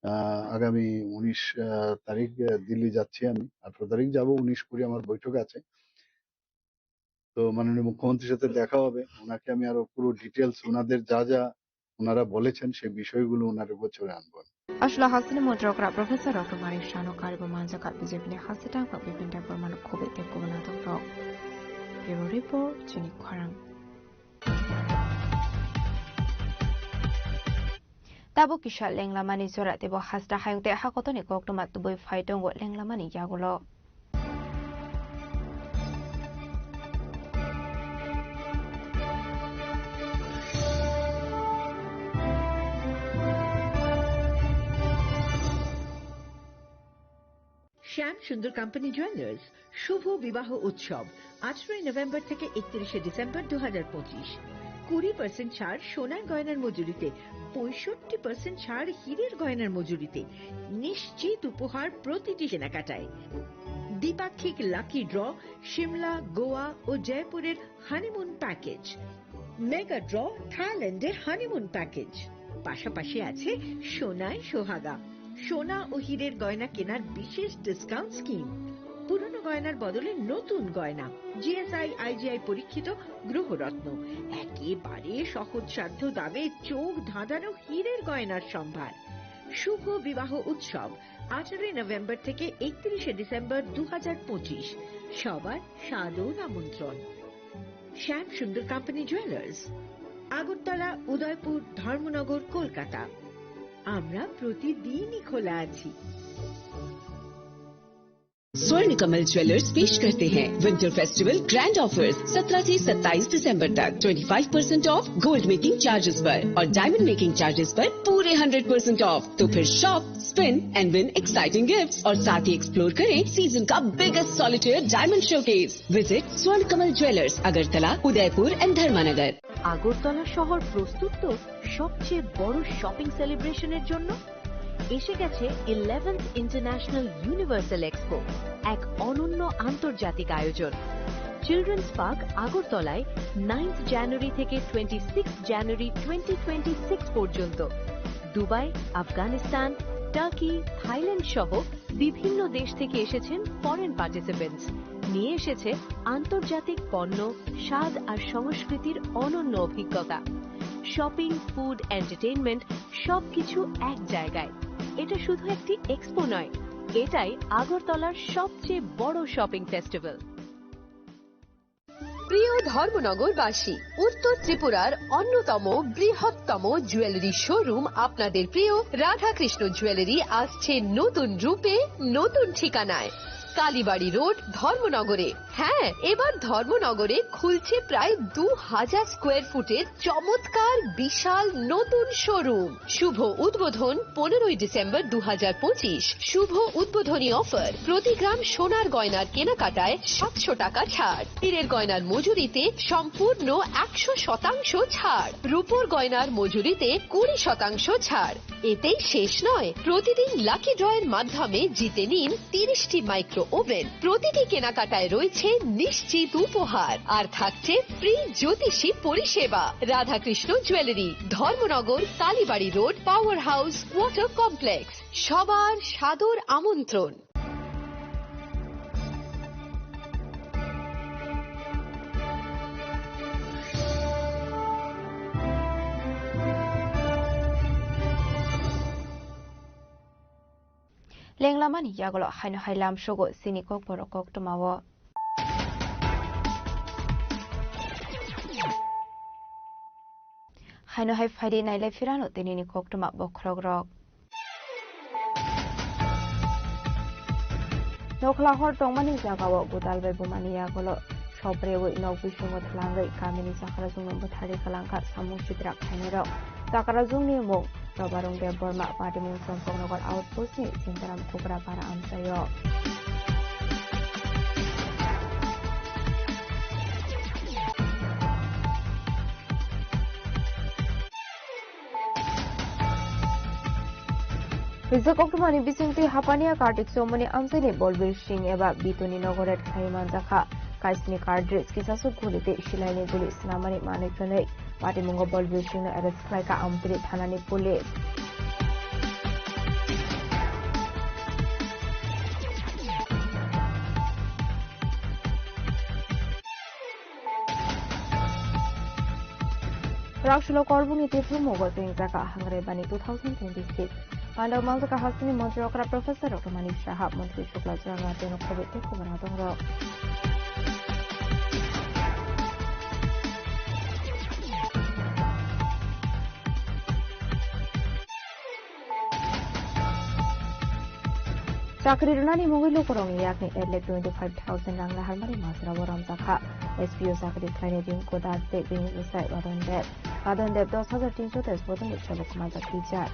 আহ, আগামী উনিশ আহ, তারিখ আহ, দিল্লি যাচ্ছি আমি, আঠারো তারিখ যাব, উনিশ কুড়ি আমার বৈঠক আছে। তো মাননীয় মুখ্যমন্ত্রীর সাথে দেখা হবে, ওনাকে আমি আরো পুরো ডিটেলস, ওনাদের যা যা ওনারা বলেছেন সেই বিষয়গুলো ওনার গোচরে আনবো। Aswla hasteni montrok rak Professor Doctor Manik Sano karibo manjak B J P ni haste tangkha bibinta bormano khoboi tei kubun adok rok. Bureau Report, chini khorang. Tabuk kisa lenglamani jora teibo hasta hayung tei hakotoni koktwma tubui phai tongo lenglamani yagulo. শ্যাম সুন্দর company jewellers শুভ বিবাহ উৎসব আঠারোই নভেম্বর থেকে একত্রিশে ডিসেম্বর দু হাজার পঁচিশ। কুড়ি পার্সেন্ট ছাড় সোনার গয়নার মজুরিতে, পঁয়ষট্টি পার্সেন্ট ছাড় হীরের গয়নার মজুরিতে। নিশ্চিত উপহার প্রতিটি কেনাকাটায়। দ্বিপাক্ষিক লাকি ড্র, সিমলা, গোয়া ও জয়পুরের হানিমুন প্যাকেজ। মেগা ড্র, থাইল্যান্ডের হানিমুন প্যাকেজ। পাশাপাশি আছে সোনায় সোহাগা, সোনা ও হীরের গয়না কেনার বিশেষ ডিসকাউন্ট স্কিম। পুরনো গয়নার বদলে নতুন গয়না, G S I, I G I পরীক্ষিত গ্রহরত্ন। একেবারে সহজসাধ্য দামে চোখ ধাঁধানো হীরের গয়নার সম্ভার। শুভ বিবাহ উৎসব আঠারোই নভেম্বর থেকে একত্রিশে ডিসেম্বর দু হাজার পঁচিশ। সবার সাদর আমন্ত্রণ। শ্যাম সুন্দর কোম্পানি জুয়েলার্স, আগরতলা, উদয়পুর, ধর্মনগর, কলকাতা। আমরা প্রতিদিনই খোলা আছি। स्वर्ण कमल ज्वेलर्स पेश करते हैं विंटर फेस्टिवल ग्रैंड ऑफर्स। सत्रह से सत्ताईस दिसंबर तक twenty five percent of gold making charges पर और डायमंड मेकिंग चार्जेस पर पूरे हंड्रेड परसेंट ऑफ। तो फिर shop, spin and win exciting gifts और साथ ही एक्सप्लोर करें सीजन का biggest solitaire diamond showcase. Visit Swarnakammal Jewellers, Agartala, Udaipur and Dharmanagar. Agartala শহর প্রস্তুত তো সবচেয়ে বড় শপিং সেলিব্রেশনের জন্য। এসে গেছে ইলেভেন্থ ইন্টারন্যাশনাল ইউনিভার্সাল এক্সপো, এক অনন্য আন্তর্জাতিক আয়োজন। চিলড্রেন্স পার্ক আগরতলায় নাইন্থ জানুয়ারি থেকে twenty six January twenty twenty six পর্যন্ত। দুবাই, আফগানিস্তান, টার্কি, থাইল্যান্ড সহ বিভিন্ন দেশ থেকে এসেছেন ফরেন পার্টিসিপেন্টস। নিয়ে এসেছে আন্তর্জাতিক পণ্য, স্বাদ আর সংস্কৃতির অনন্য অভিজ্ঞতা। শপিং, ফুড, এন্টারটেইনমেন্ট, সবকিছু এক জায়গায়। এটা শুধু একটি এক্সপো নয়, এটাই আগরতলার সবচেয়ে বড় শপিং ফেস্টিভ্যাল। প্রিয় ধর্মনগরবাসী, উত্তর ত্রিপুরার অন্যতম বৃহত্তম জুয়েলারি শোরুম আপনাদের প্রিয় রাধাকৃষ্ণ জুয়েলারি আসছে নতুন রূপে, নতুন ঠিকানায়, কালীবাড়ি রোড, ধর্মনগরে। হ্যাঁ, এবার ধর্মনগরে খুলছে প্রায় দু হাজার স্কোয়ার ফুটের চমৎকার বিশাল নতুন শোরুম। শুভ উদ্বোধন পনেরোই ডিসেম্বর দু হাজার পঁচিশ। শুভ উদ্বোধনী অফার, প্রতি গ্রাম সোনার গয়নার কেনাকাটায় সাতশো টাকা ছাড়, হীরের গয়নার মজুরিতে সম্পূর্ণ একশো শতাংশ ছাড়, রূপোর গয়নার মজুরিতে কুড়ি শতাংশ ছাড়। এতেই শেষ নয়, প্রতিদিন লাকি ড্রয়ের মাধ্যমে জিতে নিন তিরিশটি মাইক্রো ওভেন। প্রতিটি কেনাকাটায় রয়েছে নিশ্চিত উপহার, আর থাকছে ফ্রি জ্যোতিষী পরিষেবা। Radhakrishna jewellery, Dharmanagar, Kalibari road, power house, water complex. সবার সাদর আমন্ত্রণ। Lenglamani yagulo haino hai lamsogo chini kokborok koktwmao. Haino hai phaidi nailai phirano tinini koktwma bokhorokrok. Nokhla hor tongmani jagao gwdal bai bumani yagulo sop reui nok bisingo twlangwi kamini chakrajwngno bwtharwi kwlangkha samung sitrak khainairok. Chakrajwngni mung Robarung Debbarma, patimung Champaknagar outpost ni Sintaram Kukrapara amchaio. Rijak koktwmani bisingtwi Hapania Kartik Chowmani amchaini Bolbir Singh eba Bituni Nogoret khai manjakha. Kaisni cartridge, kisaswk guli tei silaini guli snamani manwi chwnwi. Patimungo Balbir Singhno arrest khlaikha Amtwri thanani police. Raksolo Korbungni Tiphu Mogo Chengchaka Hangrebani two thousand twenty-six. Pandao mangjaka hasteni montri okra Professor Doctor Manik Saha, montri Shukla Churanga teno khoboi tei khobana tongrok. Chakri rwnani mungwi lukurokni yakni ek lakh twenty-five thousand rang naharmani majra o romjakha. S P O chakri khlainai Rinku Das tei bini bwsai Badan Deb. Badan Deb dos hajar tinso teis bodolni sabo khumajak rijak.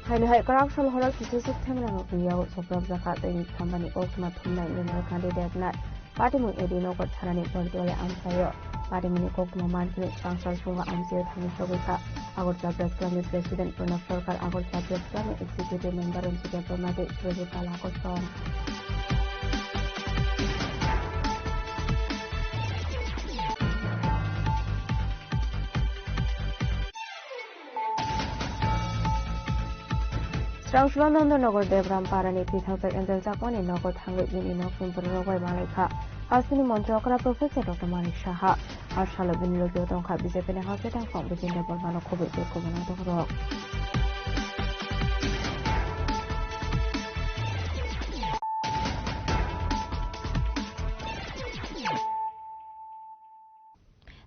Haino hai kwrak sal horo kisa swk themrang rokni yago soprak jakha tei ni thambani koktwma thumnai mineral candidate nai. Patimung A D Nagar thanani Bordiwali amchaio patimungni koktwma mankhe swrang sal sungo amchaio thangwi sogwi kha. Agartala Press Club ni President Pranab Sarkar, Agartala Press Club ni Executive Member Ranjit Debbarma tei Surajit Pala kosong. Swrang salo Nandanagar Debram Parani twi thangchak Angel Chakmani nogo thangwi bini nokni bororok bai malaikha. Hasteni montri okra Professor Doctor Manik Saha. Ar salo bini logi o tongkha B J P ni Hasteni Tangkhung Bijendra Bormano khoboi tei khoboi nangtokrarok.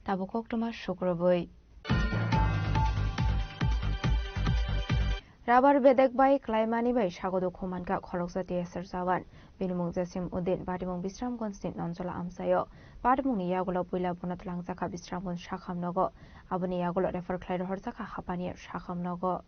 Tabuk koktwma sukrubwi. Rabar bedek bai klaimani bai sago dukhu mankha khoroksa T S R jawan. Bini mung Jasim Uddin, patimung Bisramganj ni Nonjola amchaio. Patimungni yagulo puila bono twlangjakha Bisramganj sakham nogo. Aboni yagulo refer khlai rohorjakha Hapania sakham nogo.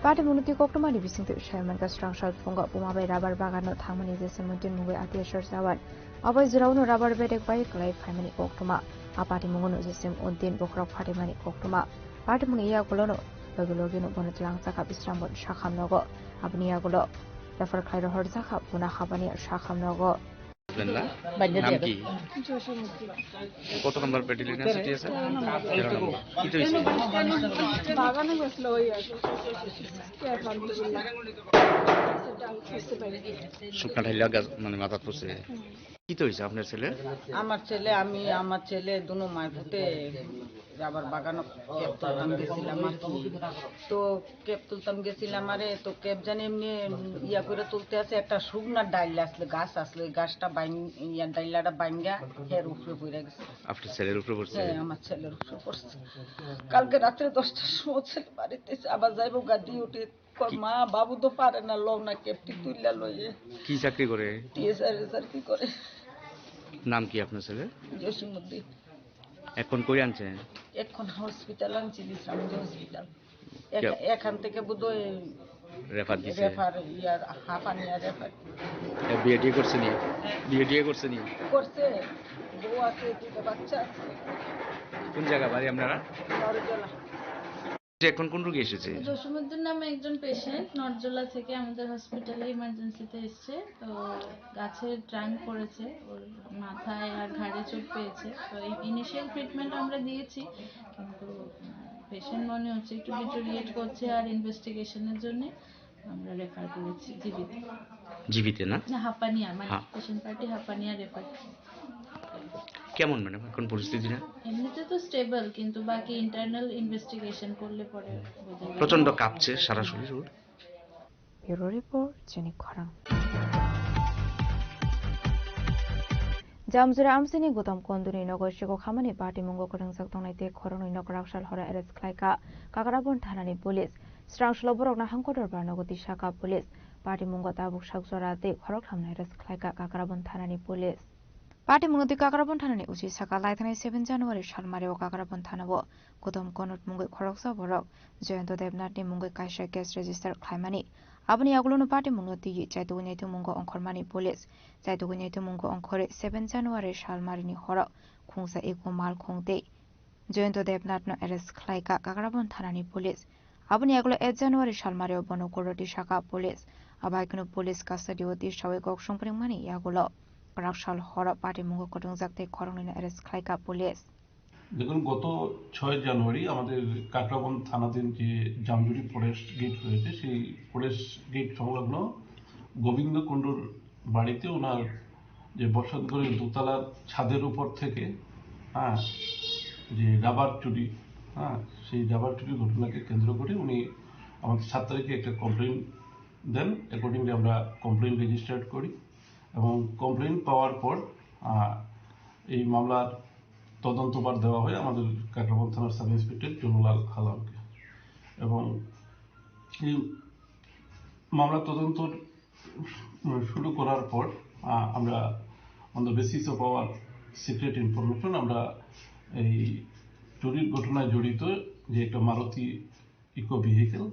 Patimungni twi koktwmani bisingtwi sai mankha swrang sal phungo buma bai rabar bagano thangmani Jasim Uddin mungwi T S R jawan. Abo jorao no rabar bedek bai kwlai phaimani koktwma. A patimungo no Jasim Uddin bokhorok phatimani koktwma. Patimungni yagulo no logi logi no bono twlangjakha Bisramganj sakham nogo. Aboni yagulo refer khlai rohorjakha Pune Hapania sakham nogo. আপনার নাম কি? কত নম্বর ব্যাটালিয়ন আছে, টিএসআর? তেরো নম্বর। কি তো হয়েছে? বাগানে গেছিল ওই আর কি। কি আর আলহামদুলিল্লাহ। সেটা বুঝতে পারি। শুকনা ঢাইলা গাছ মানে মাথাত পড়ছে। কি তো হয়েছে আপনার ছেলে? আমার ছেলে, আমি, আমার ছেলে দুনো মায়ের পুতে রাবার বাগানো ক্যাপ তুলতাম গেছিলাম আর কি। তো ক্যাপ তুলতাম গেছিলাম, আরে তো ক্যাপ জানি এমনি ইয়া করে তুলতে আছে, একটা শুকনা ডাইল আসলে, গাছ আসলে, ওই গাছটা বাইন-, ইয়া ডাইলাটা বাইঙ্গা হের উপরে পড়ে গেছে। আপনার ছেলের উপরে পড়ছে? হ্যাঁ, আমার ছেলের উপরে পড়ছে। কালকে রাত্রে দশটার সময় ছেলে বাড়িতে এসে আবার যাইবো গা ডিউটি। কয়, কি? "মা, বাবু তো পারে না, লও না, ক্যাপটি তুইলা লইয়ে।" কি চাকরি করে? টিএসআর এ চাকরি করে। নাম কি আপনার ছেলের? জসিমউদ্দিন। এখন কই আনছেন? এখন হসপিটাল আনছি, বিশ্রামগঞ্জ হসপিটাল। এখ-, কে? এখান থেকে বোধহয় রেফার দিছে? রেফার, ইয়ার, হাপানিয়া রেফার। এ, বিয়ে টিয়ে করছে নি? বিয়ে টিয়ে করছে নি? করছে, বউ আছে, দুটো বাচ্চা আছে। কোন জায়গা বাড়ি আপনারা? নরজলা। এখন কোন রোগী এসেছে? জসিমউদ্দিন নামে একজন পেশেন্ট নরজলা থেকে আমাদের হসপিটালে ইমার্জেন্সিতে এসছে। তো গাছের ট্রাঙ্ক পড়েছে, ওর মাথায় আর ঘাড়ে চোট পেয়েছে। তো এই ইনিশিয়াল ট্রিটমেন্ট আমরা দিয়েছি, কিন্তু পেশেন্ট মনে হচ্ছে একটু ডিটেরিয়েট করছে, আর ইনভেস্টিগেশনের জন্য আমরা রেফার করেছি জিবিতে। জিবিতে না? না, হাপানিয়া, মানে হ্যাঁ। পেশেন্ট পার্টি হাপানিয়া রেফার। কেমন ম্যাডাম এখন পরিস্থিতিটা? এমনিতে তো স্টেবল, কিন্তু বাকি ইন্টারনাল ইনভেস্টিগেশন করলে পরে বোঝা যাবে। প্রচণ্ড কাঁপছে সারা শরীর ওর। Bureau report, Chini Khorang. Jamjura amsini Gutam Konduni nogo siko khamani patimungo kwrwngjak tongnai tei khoroknwi nok raksal horo arrest khlaikha Kakrabon thanani police. Srangsalo borokno hangko dorbar nogo tisakha police. Patimungo tabuk sak jora tei khoroktham no arrest khlaikha Kakrabon thanani police. Patimungo tei Kakrabon thanani O C saka laithani seven January salmari o Kakrabon thanao Gautam Konot mungwi khoroksa borok Jayanta Debnath ni mungwi kaisa case register khlaimani. Aboni yagulono Patimungno twiwi chaitugwi naitugmungo ongkhormani police. Chaitugwi naitugmungo ongkhorwi seven January salmarini horo khungsa eko malkhung tei Jayanta Debnathno arrest khlaikha Kakrabon thanani police. Aboni yagulo eight January salmario bono koroti saka police. Abo hai kheno police custody-o tisawi kok songpringmani yagulo kwrak sal horo Patimungo kutungjak tei khoroknwino arrest khlaikha police. দেখুন, গত ছয় জানুয়ারি আমাদের কাকরাবন থানাধীন যে Jamjuri forest gate রয়েছে, সেই forest gate সংলগ্ন গোবিন্দ কুণ্ডুর বাড়িতে ওনার যে বসত ঘরের দোতলার ছাদের উপর থেকে, হ্যাঁ, যে রাবার চুরি, হ্যাঁ, সেই রাবার চুরির ঘটনাকে কেন্দ্র করে উনি আমাদের সাত তারিখে একটা কমপ্লেন দেন। অ্যাকর্ডিংলি আমরা কমপ্লেন রেজিস্টার্ড করি এবং কমপ্লেন পাওয়ার পর, আহ, এই মামলার তদন্তভার দেওয়া হয় আমাদের কাকরাবন থানার সাব ইন্সপেক্টর জুনুলাল আলমকে। এবং এই মামলা তদন্ত শুরু করার পর, আহ, আমরা on the basis of our secret information আমরা এই চুরির ঘটনায় জড়িত যে একটা মারুতি ইকো ভেহিকেল,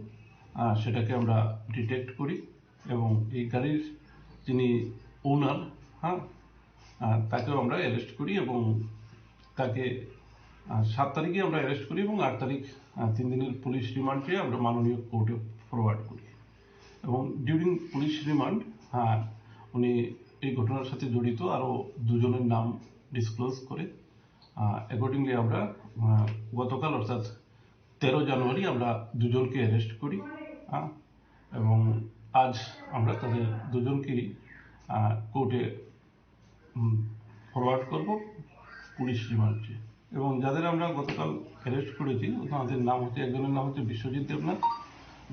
আহ, সেটাকে আমরা ডিটেক্ট করি এবং এই গাড়ির যিনি ওনার, হ্যাঁ, আহ, তাকেও আমরা অ্যারেস্ট করি এবং তাকে, আহ, সাত তারিখে আমরা অ্যারেস্ট করি এবং আট তারিখ, আহ, তিন দিনের পুলিশ রিমান্ড চেয়ে আমরা মাননীয় কোর্টে ফরওয়ার্ড করি। এবং ডিউরিং পুলিশ রিমান্ড, আহ, উনি এই ঘটনার সাথে জড়িত আরও দুজনের নাম ডিসক্লোজ করে। অ্যাকর্ডিংলি আমরা, আহ, গতকাল অর্থাৎ তেরো জানুয়ারি আমরা দুজনকে অ্যারেস্ট করি, হ্যাঁ, এবং আজ আমরা তাদের দুজনকেই, আহ, কোর্টে, উম, ফরওয়ার্ড করব পুলিশ রিমান্ডে। এবং যাদের আমরা গতকাল অ্যারেস্ট করেছি, তাদের নাম হচ্ছে, একজনের নাম হচ্ছে বিশ্বজিৎ দেবনাথ,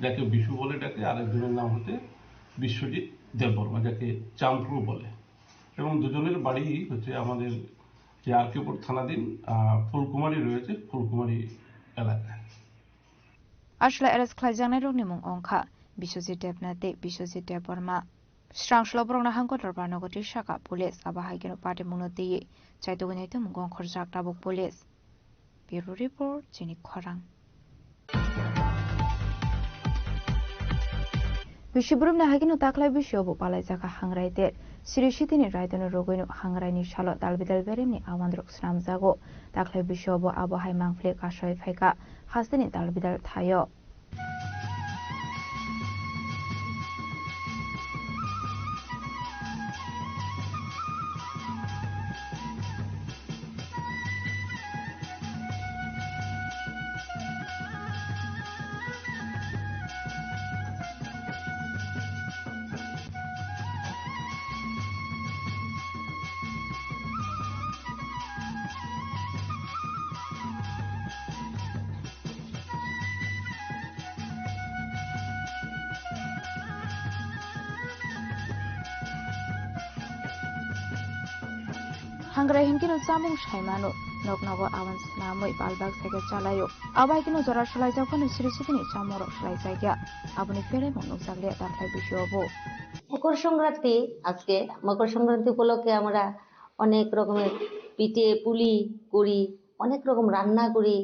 যাকে বিশু বলে ডাকে, আর একজনের নাম হচ্ছে বিশ্বজিৎ দেববর্মা, যাকে চাম্প্রু বলে। এবং দুজনের বাড়ি হচ্ছে আমাদের যে আর কে পুর থানাধীন, আহ, ফুলকুমারী রয়েছে, ফুলকুমারী এলাকায়। Aswlai arrest khlaijaknairokni mung wngkha Biswajit Debnath tei Biswajit Debbarma. Srangsulo borokno hangko dorbar nogo twi saka police, abo hai kheno Patimungno twiwi chaitugwi naitugmung ongkhorjak tabuk police. Bureau Report, Chini Khorang. Bisi burumni hai kheno taklai bisio bo palaijak kha hangrai ter. Siri sitini raidano rogwino hangraini salo dalbidal beremni awanrok snamjago. Taklai bisio bo abo hai mangphle kasoi phaikha hasteni dalbidal thaio. Hangrai hinkhe no chamung saimano, nok nogo awan swnamwi palbak sake chalaio. Abo hai kheno jora swlaijak phano siri sitini chamungrok swlaijakya. Aboni pheremung nukjakliya taklai bisio bo. Makar সংক্রান্তি, আজকে মকর সংক্রান্তি উপলক্ষে আমরা অনেক রকমের পিঠে পুলি করি, অনেক রকম রান্না করি।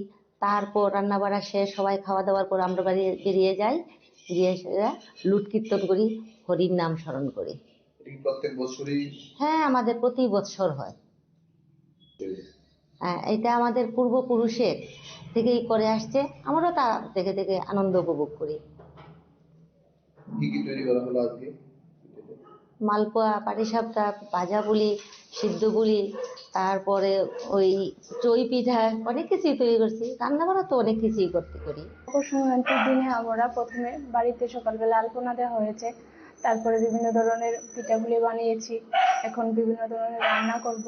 তারপর রান্না বাড়া শেষ, সবাই খাওয়া দাওয়ার পর আমরা বাড়ি বেরিয়ে যাই, গিয়ে সেটা লুট কীর্তন করি, হরির নাম স্মরণ করি। এটা কি প্রত্যেক বছরই? হ্যাঁ, আমাদের প্রতি বছর হয়। হ্যাঁ, এটা আমাদের পূর্বপুরুষের থেকেই করে আসছে, আমরা তা দেখে দেখে আনন্দ উপভোগ করি। কি কি তৈরি করা হলো আজকে? মালপোয়া, পাটিসাপটা, ভাজা পুলি, সিদ্ধ পুলি, তারপরে ওই চই পিঠা, অনেক কিছুই তৈরি করছি। রান্না বান্না তো অনেক কিছুই করতে করি। মকর সংক্রান্তির দিনে আমরা প্রথমে বাড়িতে সকালবেলা আলপনা দেওয়া হয়েছে, তারপরে বিভিন্ন ধরনের পিঠাগুলি বানিয়েছি, এখন বিভিন্ন ধরনের রান্না করব।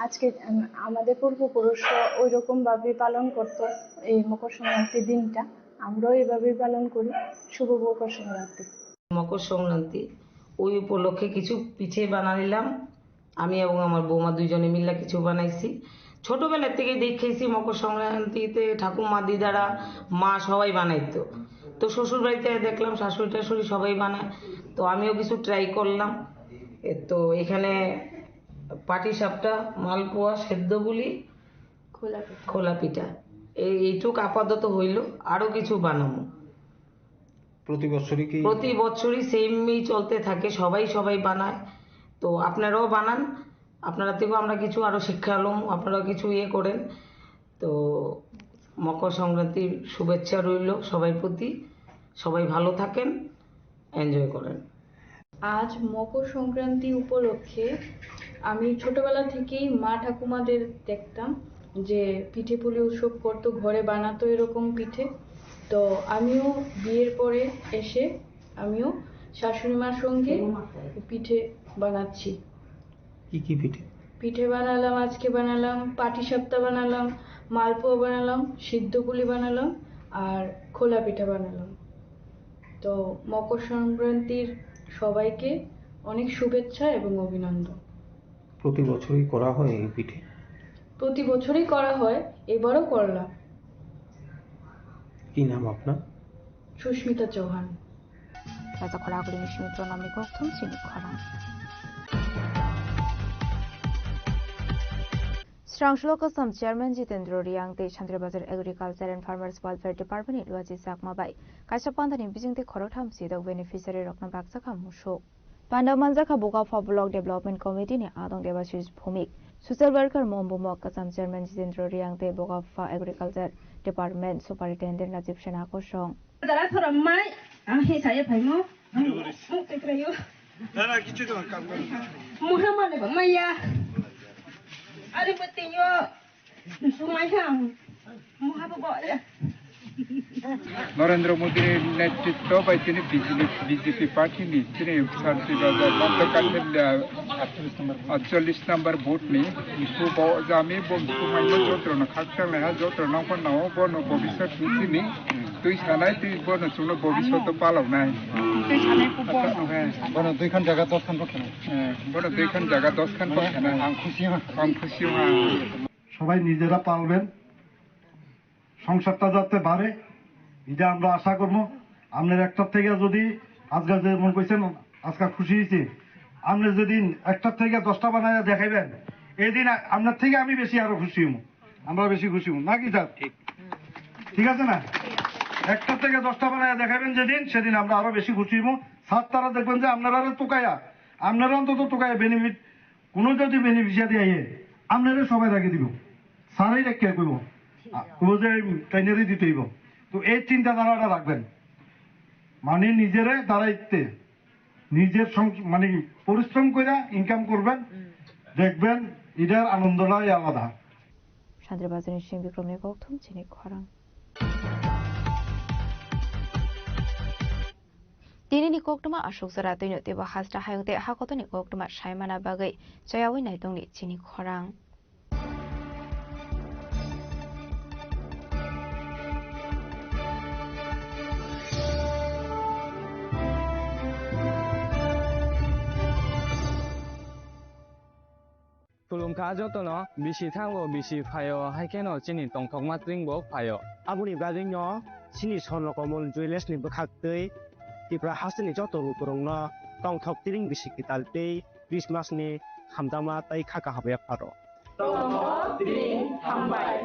আজকে, উম, আমাদের পূর্বপুরুষরা ওই রকম ভাবে পালন করতো এই মকর সংক্রান্তির দিনটা, আমরাও এভাবেই পালন করি। শুভ মকর সংক্রান্তি। মকর সংক্রান্তি, ওই উপলক্ষে কিছু পিঠে বানাইলাম। আমি এবং আমার বৌমা দুইজনে মিলে কিছু বানাইছি। ছোটবেলা থেকে দেখেছি মকর সংক্রান্তিতে ঠাকুমা, দিদারা, মা সবাই বানাইতো। তো শ্বশুর বাড়িতে দেখলাম শাশুড়ি টাশুড়ি সবাই বানায়। তো আমিও কিছু ট্রাই করলাম। এ, তো এখানে পাটিসাপটা, মালপোয়া, সেদ্ধ বুলি, খোলা পিঠা। এই এইটুক আপাতত হইল, আরো কিছু বানাবো। প্রতি বছরই কি? প্রতি বছরই সেমই চলতে থাকে, সবাই সবাই বানায়। তো আপনারাও বানান, আপনারা থেকেও আমরা কিছু আরো শিক্ষা লম, আপনারা কিছু ইয়ে করেন। তো মকর সংক্রান্তির শুভেচ্ছা রইল সবাই প্রতি। সবাই ভালো থাকেন, এনজয় করেন। আজ মকর সংক্রান্তি উপলক্ষে আমি ছোটবেলা থেকেই মা ঠাকুমাদের দেখতাম যে পিঠে পুলি উৎসব করতো, ঘরে বানাতো এরকম পিঠে। তো আমিও বিয়ের পরে এসে আমিও শাশুড়ি মার সঙ্গে পিঠে বানাচ্ছি। কি কি পিঠে? পিঠে বানালাম, আজকে বানালাম পাটিসাপটা, বানালাম মালপোয়া, বানালাম সিদ্ধ পুলি, বানালাম আর খোলা পিঠা বানালাম। তো মকর সংক্রান্তির সবাইকে অনেক শুভেচ্ছা এবং অভিনন্দন। প্রতি বছরই করা হয় এই পিঠে? প্রতি বছরই করা হয়, এবারও করলাম। কি নাম আপনার? সুস্মিতা Chauhan. Raja Khoragri ni simi pronom ni kokthum chini khorang. Srangsulo Kasam Chairman Jitendra Reang tei Santri Bazar Agriculture and Farmers Welfare Department ni Luaji Chakma bai kaisa panda ni bising tei khoroktham sidok beneficiary rokno baksa kha musuk. Panda manjakha Bokapha Block Development Committee ni adong Debashis Bhumik, Social Worker Mombumok, Kasam Chairman Jitendra Reang tei Bokapha Agriculture Department Superintendent Rajiv Sena kosong. Dara thorom mai, ang he saya phaimo. Ang muk tekrayo. Dara kichu to kam kar. Muha male ba maya. Are petinyo. Sumai ha. Muha ba bo ya. Narendra মোদীর নেতৃত্ব বা তিনি BJP, BJP party নি তিনি শান্তি বাজার বন্ধ কাটেলিয়া আটচল্লিশ নম্বর ভোট নি ইসু ব জামি বম সুমাইনো জোত্র না খাকতাং না জোত্র না কোন না ও বনো ভবিষ্যৎ নি twi sanai twi bono chwngno bobiswt o paloknai. Twi sanai kuk bono. Bono dui khan jaga dos khan bo khenai. Bono dui khan jaga dos khan bo khenai. Ang khusi ha. Ang khusi ha. সবাই নিজেরা পালবেন, সংসারটা যাতে বাড়ে, এটা আমরা আশা করবো। আপনার একটার থেকে যদি আজকে যেমন কইছেন, আজকে খুশি হয়েছি, আপনি যদি একটার থেকে দশটা বানায় দেখাইবেন, এই দিন আ-, আপনার থেকে আমি বেশি আরো খুশি হবো। আমরা বেশি খুশি হব নাকি স্যার? ঠিক। ঠিক আছে না? একটা থেকে দশটা বানায় দেখাবেন যেদিন, সেদিন আমরা আরো বেশি খুশি হব। স্যার তারা দেখবেন যে আপনারা আরো টোকাইয়া, আপনারা অন্তত টোকাইয়া বেনিফিট, কোনো যদি বেনিফিশিয়ারি আইয়ে, আপনারা সবাই রাখি দিব। স্যারই রেখে কইব। আ, কইব যে এই ট্রেনারই দিতে হইব। তো এই চিন্তাধারাটা রাখবেন। মানে নিজেরে দাঁড়াইতে নিজের সং-, মানে পরিশ্রম করে ইনকাম করবেন, দেখবেন এটার আনন্দটাই আলাদা। Santri Bazar ni simi Bikrom ni kokthum chini khorang. Tini ni koktwma aswk jora twino teibo hasta hayung tei hakotor ni koktwma saimana bagwi chayawi naitong ni chini khorang. Khulumkha jotono, bisi thango, bisi phaio, hai kheno chini tongthokma tring bo phaio. Aboni bagwino chini Swarno Komol Jewellers ni bwkhak twi Tripura hasteni joto lukurokno tongthok tring bisi kwtal tei Christmas ni hamjakma tei kha kaham yapharo. Tongthok tring hambai.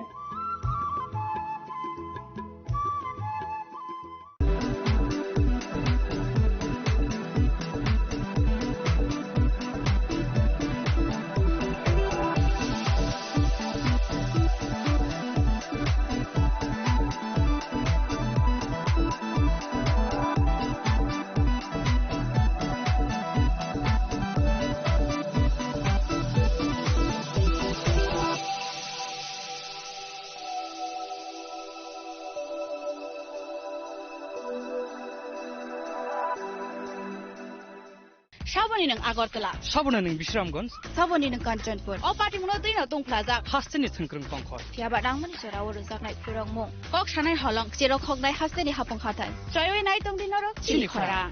Saboni nwng Agartala. Saboni nwng Bisramganj. Saboni nwng Kanchanpur. O patimungno twino tungphlajak. Hasteni thwngkwrwng tongkhor. Phiyaba nangmani jorao rwjaknai phirokmung. Kok sanai holong, cherok hoknai hasteni hapung hathai. Choiwi nai tongdi norok chini khorang.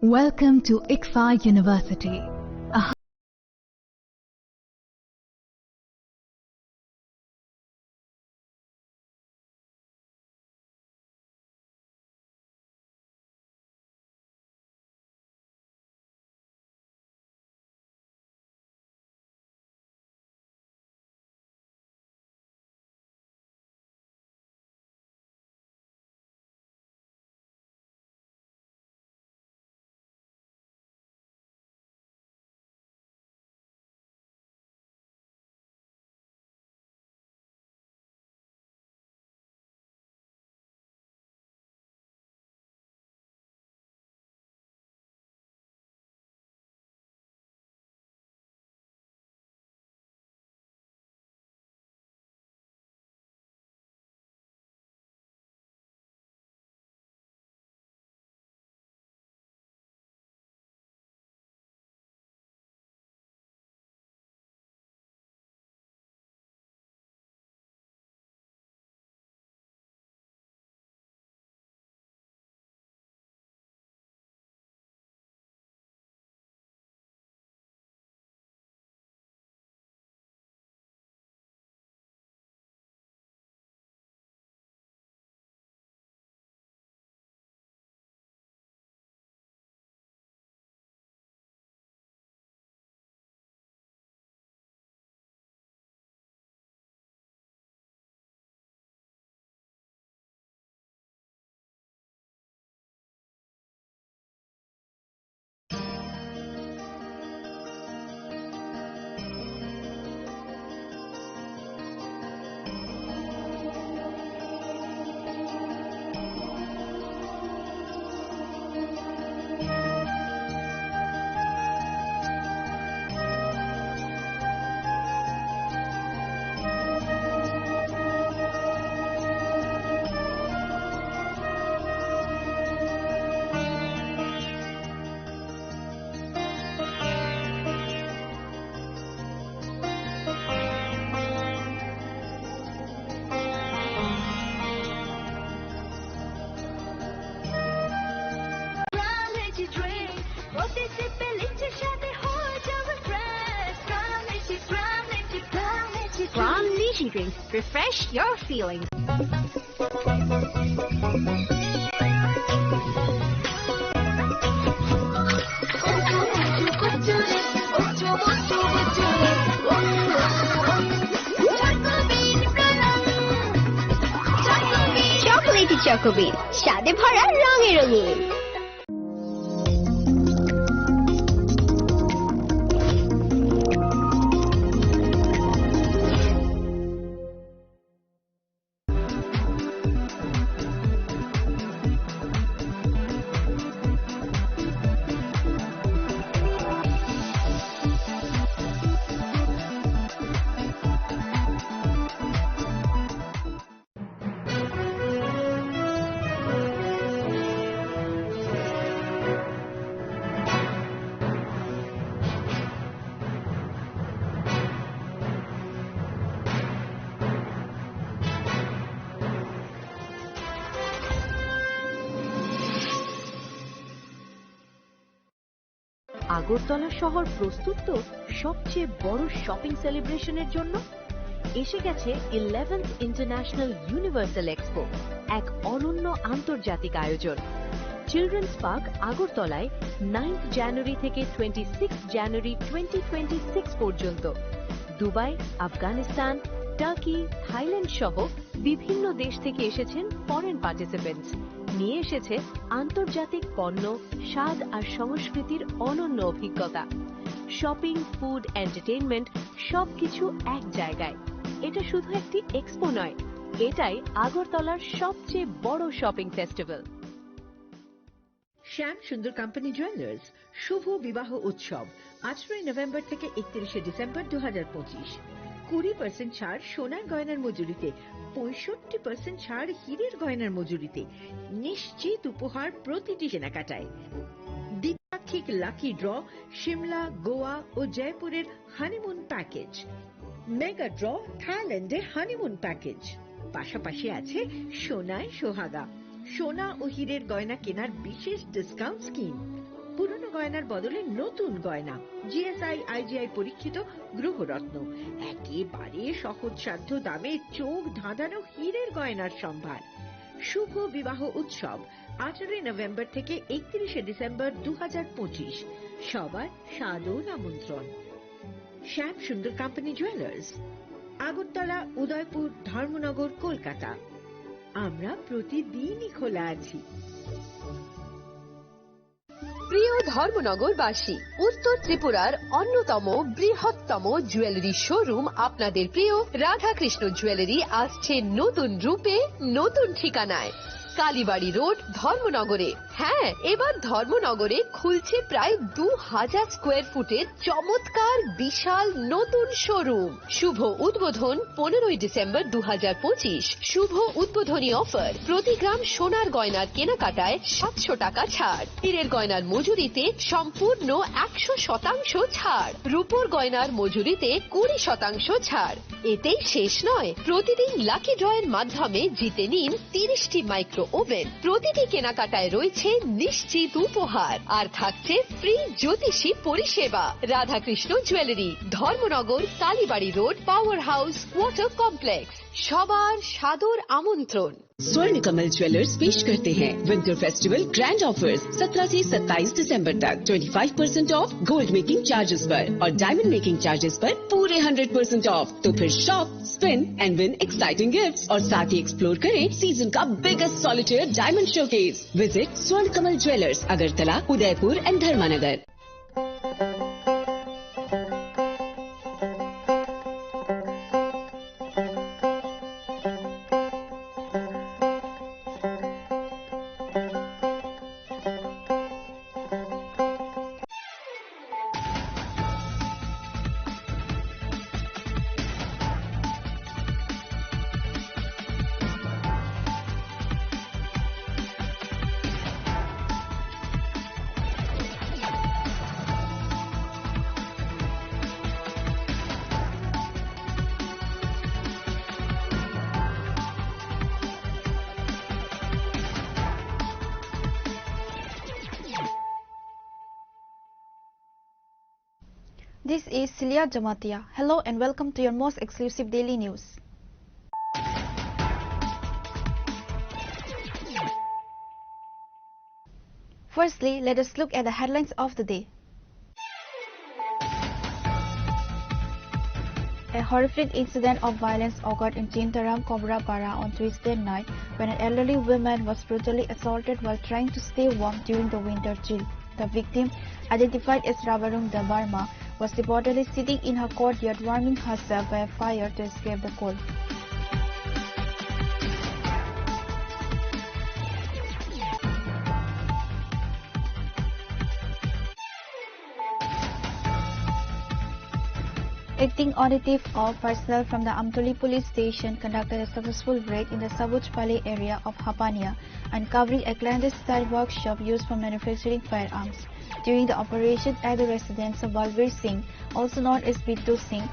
Welcome to ICFAI University, a Prime Lychee Drink. Refresh your feelings. Chocolatey Choco Bean, স্বাদে ভরা, রঙে রঙিন। আগরতলা শহর প্রস্তুত তো সবচেয়ে বড় শপিং সেলিব্রেশনের জন্য। এসে গেছে ইলেভেন্থ ইন্টারন্যাশনাল ইউনিভার্সাল এক্সপো, এক অনন্য আন্তর্জাতিক আয়োজন। চিলড্রেন্স পার্ক আগরতলায় নাইন্থ জানুয়ারি থেকে twenty six January twenty twenty six পর্যন্ত। দুবাই, আফগানিস্তান, টার্কি, থাইল্যান্ড সহ বিভিন্ন দেশ থেকে এসেছেন ফরেন পার্টিসিপেন্টস। নিয়ে এসেছে আন্তর্জাতিক পণ্য, স্বাদ আর সংস্কৃতির অনন্য অভিজ্ঞতা। শপিং, ফুড, এন্টারটেইনমেন্ট সবকিছু এক জায়গায়। এটা শুধু একটি এক্সপো নয়, এটাই আগরতলার সবচেয়ে বড় শপিং ফেস্টিভ্যাল। শ্যাম সুন্দর কোম্পানি জুয়েলার্স শুভ বিবাহ উৎসব আঠারোই নভেম্বর থেকে একত্রিশে ডিসেম্বর দু হাজার পঁচিশ। কুড়ি পার্সেন্ট ছাড় সোনার গয়নার মজুরিতে, পঁয়ষট্টি পার্সেন্ট ছাড় হীরের গয়নার মজুরিতে, নিশ্চিত উপহার প্রতিটি কেনাকাটায়। দ্বিপাক্ষিক লাকি ড্র, সিমলা, গোয়া ও জয়পুরের হানিমুন প্যাকেজ, মেগা ড্র, থাইল্যান্ডে হানিমুন প্যাকেজ। পাশাপাশি আছে সোনায় সোহাগা, সোনা ও হীরের গয়না কেনার বিশেষ ডিসকাউন্ট স্কিম। গয়নার বদলে নতুন গয়না, জিএসআই আইজিআই পরীক্ষিত গ্রহরত্ন, একেবারে সহজসাধ্য দামে চোখ ধাঁধানো হীরের গয়নার সম্ভার। শুভ বিবাহ উৎসব আঠারোই নভেম্বর থেকে একত্রিশে ডিসেম্বর দু হাজার পঁচিশ। সবার সাদর আমন্ত্রণ। শ্যাম সুন্দর কোম্পানি জুয়েলার্স, আগরতলা, উদয়পুর, ধর্মনগর, কলকাতা। আমরা প্রতিদিনই খোলা আছি। প্রিয় ধর্মনগরবাসী, উত্তর ত্রিপুরার অন্যতম বৃহত্তম জুয়েলারি শোরুম আপনাদের প্রিয় রাধাকৃষ্ণ জুয়েলারি আসছে নতুন রূপে, নতুন ঠিকানায়। কালীবাড়ি রোড, ধর্মনগরে। হ্যাঁ, এবার ধর্মনগরে খুলছে প্রায় দু হাজার স্কোয়ার ফুটের চমৎকার বিশাল নতুন শোরুম। শুভ উদ্বোধন পনেরোই ডিসেম্বর দু হাজার পঁচিশ। শুভ উদ্বোধনী অফার, প্রতি গ্রাম সোনার গয়নার কেনাকাটায় সাতশো টাকা ছাড়, হীরের গয়নার মজুরিতে সম্পূর্ণ একশো শতাংশ ছাড়, রূপোর গয়নার মজুরিতে কুড়ি শতাংশ ছাড়। এতেই শেষ নয়, প্রতিদিন লাকি ড্রয়ের মাধ্যমে জিতে নিন তিরিশটি মাইক্রো ওভেন। প্রতিটি কেনাকাটায় রয়েছে নিশ্চিত উপহার, আর থাকছে ফ্রি জ্যোতিষী পরিষেবা। Radhakrishna jewellery, Dharmanagar, Kalibari road, power house, water complex. সবার সাদর আমন্ত্রণ। स्वर्ण कमल ज्वेलर्स पेश करते हैं विंटर फेस्टिवल ग्रैंड ऑफर्स। सत्रह से सत्ताईस दिसंबर तक twenty five percent of gold making charges पर और डायमंड मेकिंग चार्जेस पर पूरे हंड्रेड परसेंट ऑफ। तो फिर shop, spin and win exciting gifts और साथ ही एक्सप्लोर करें सीजन का biggest solitaire diamond showcase. Visit स्वर्ण कमल ज्वेलर्स, अगरतला, उदयपुर एंड धर्मानगर। This is Celia Jamatia. Hello and welcome to your most exclusive daily news. Firstly, let us look at the headlines of the day. A horrific incident of violence occurred in Chintaram Kobrapara on Tuesday night when an elderly woman was brutally assaulted while trying to stay warm during the winter chill. The victim, identified as Rabarung Debbarma, was reportedly sitting in her courtyard warming herself by a fire to escape the cold. Acting on a tip of, personnel from the Amtoli police station conducted a successful raid in the Sabuj Pali area of Hapania, uncovering a clandestine workshop used for manufacturing firearms. During the operation at the residence of Balbir Singh, also known as Bittu Singh,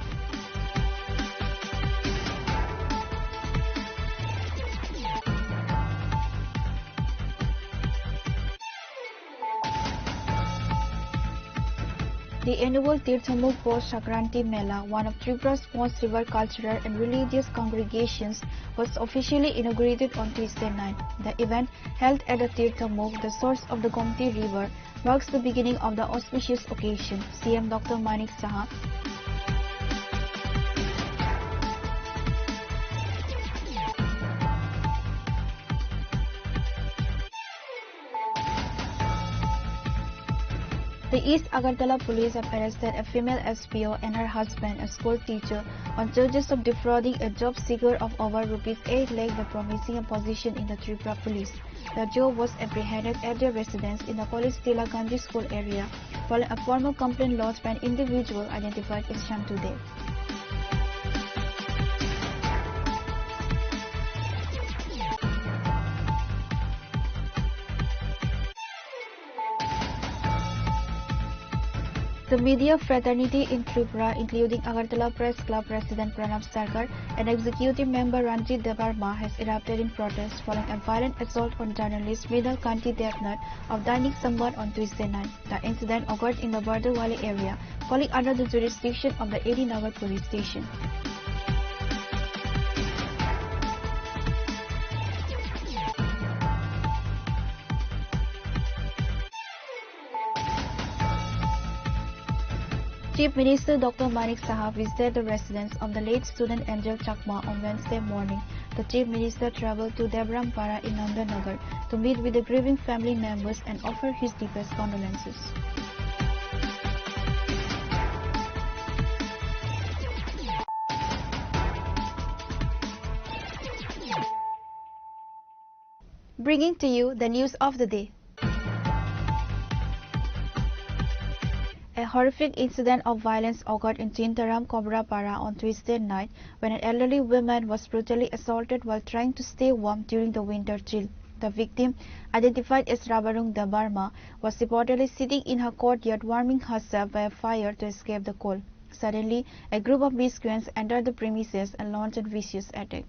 the annual Tirthamukh Poush Sankranti Mela, one of Tripura's most revered cultural and religious congregations, was officially inaugurated on Tuesday night. The event, held at the Tirthamukh, the source of the Gomti River, marks the beginning of the auspicious occasion. C M Doctor Manik Saha. The East Agartala police have arrested a female S P O and her husband, a school teacher, on charges of defrauding a job seeker of over rupees eight lakh by promising a position in the Tripura police. The duo was apprehended at their residence in the College Tilak Gandhi School area following a formal complaint lodged by an individual identified as Shantu Dey. The media fraternity in Tripura, including Agartala Press Club President Pranab Sarkar and Executive Member Ranjit Debbarma, has erupted in protest following a violent assault on journalist Mrinal Kanti Debnath of Dainik Samvad on Tuesday night. The incident occurred in the Bardarwali area, falling under the jurisdiction of the A D Nagar police station. Chief Minister Doctor Manik Saha visited the residence of the late student Angel Chakma on Wednesday morning. The Chief Minister traveled to Debram Para in Nandanagar to meet with the grieving family members and offer his deepest condolences. Bringing to you the news of the day. A horrific incident of violence occurred in Chintaram Kobrapara on Tuesday night when an elderly woman was brutally assaulted while trying to stay warm during the winter chill. The victim, identified as Rabarung Debbarma, was reportedly sitting in her courtyard warming herself by a fire to escape the cold. Suddenly, a group of miscreants entered the premises and launched a vicious attack.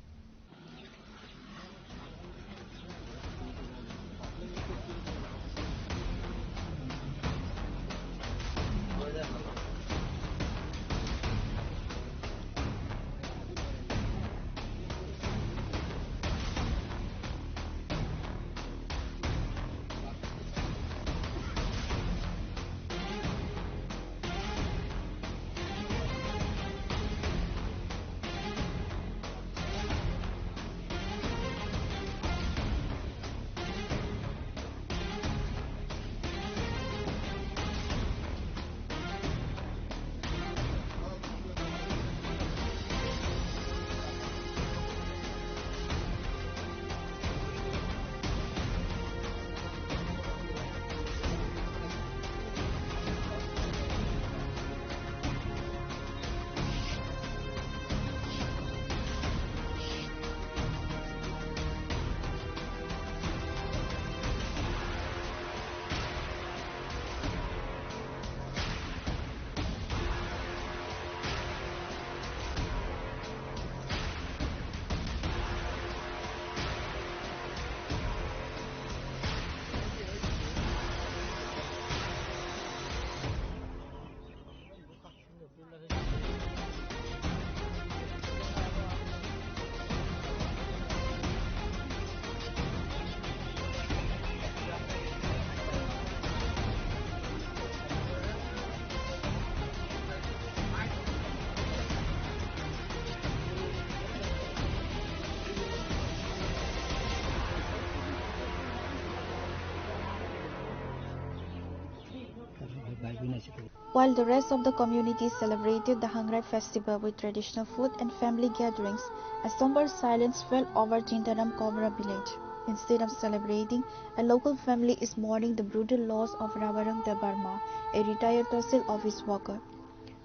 While the rest of the community celebrated the Hangrai festival with traditional food and family gatherings, a somber silence fell over Chintaram Kobra village. Instead of celebrating, a local family is mourning the brutal loss of Rabarang Debbarma, a retired Tehsil office worker.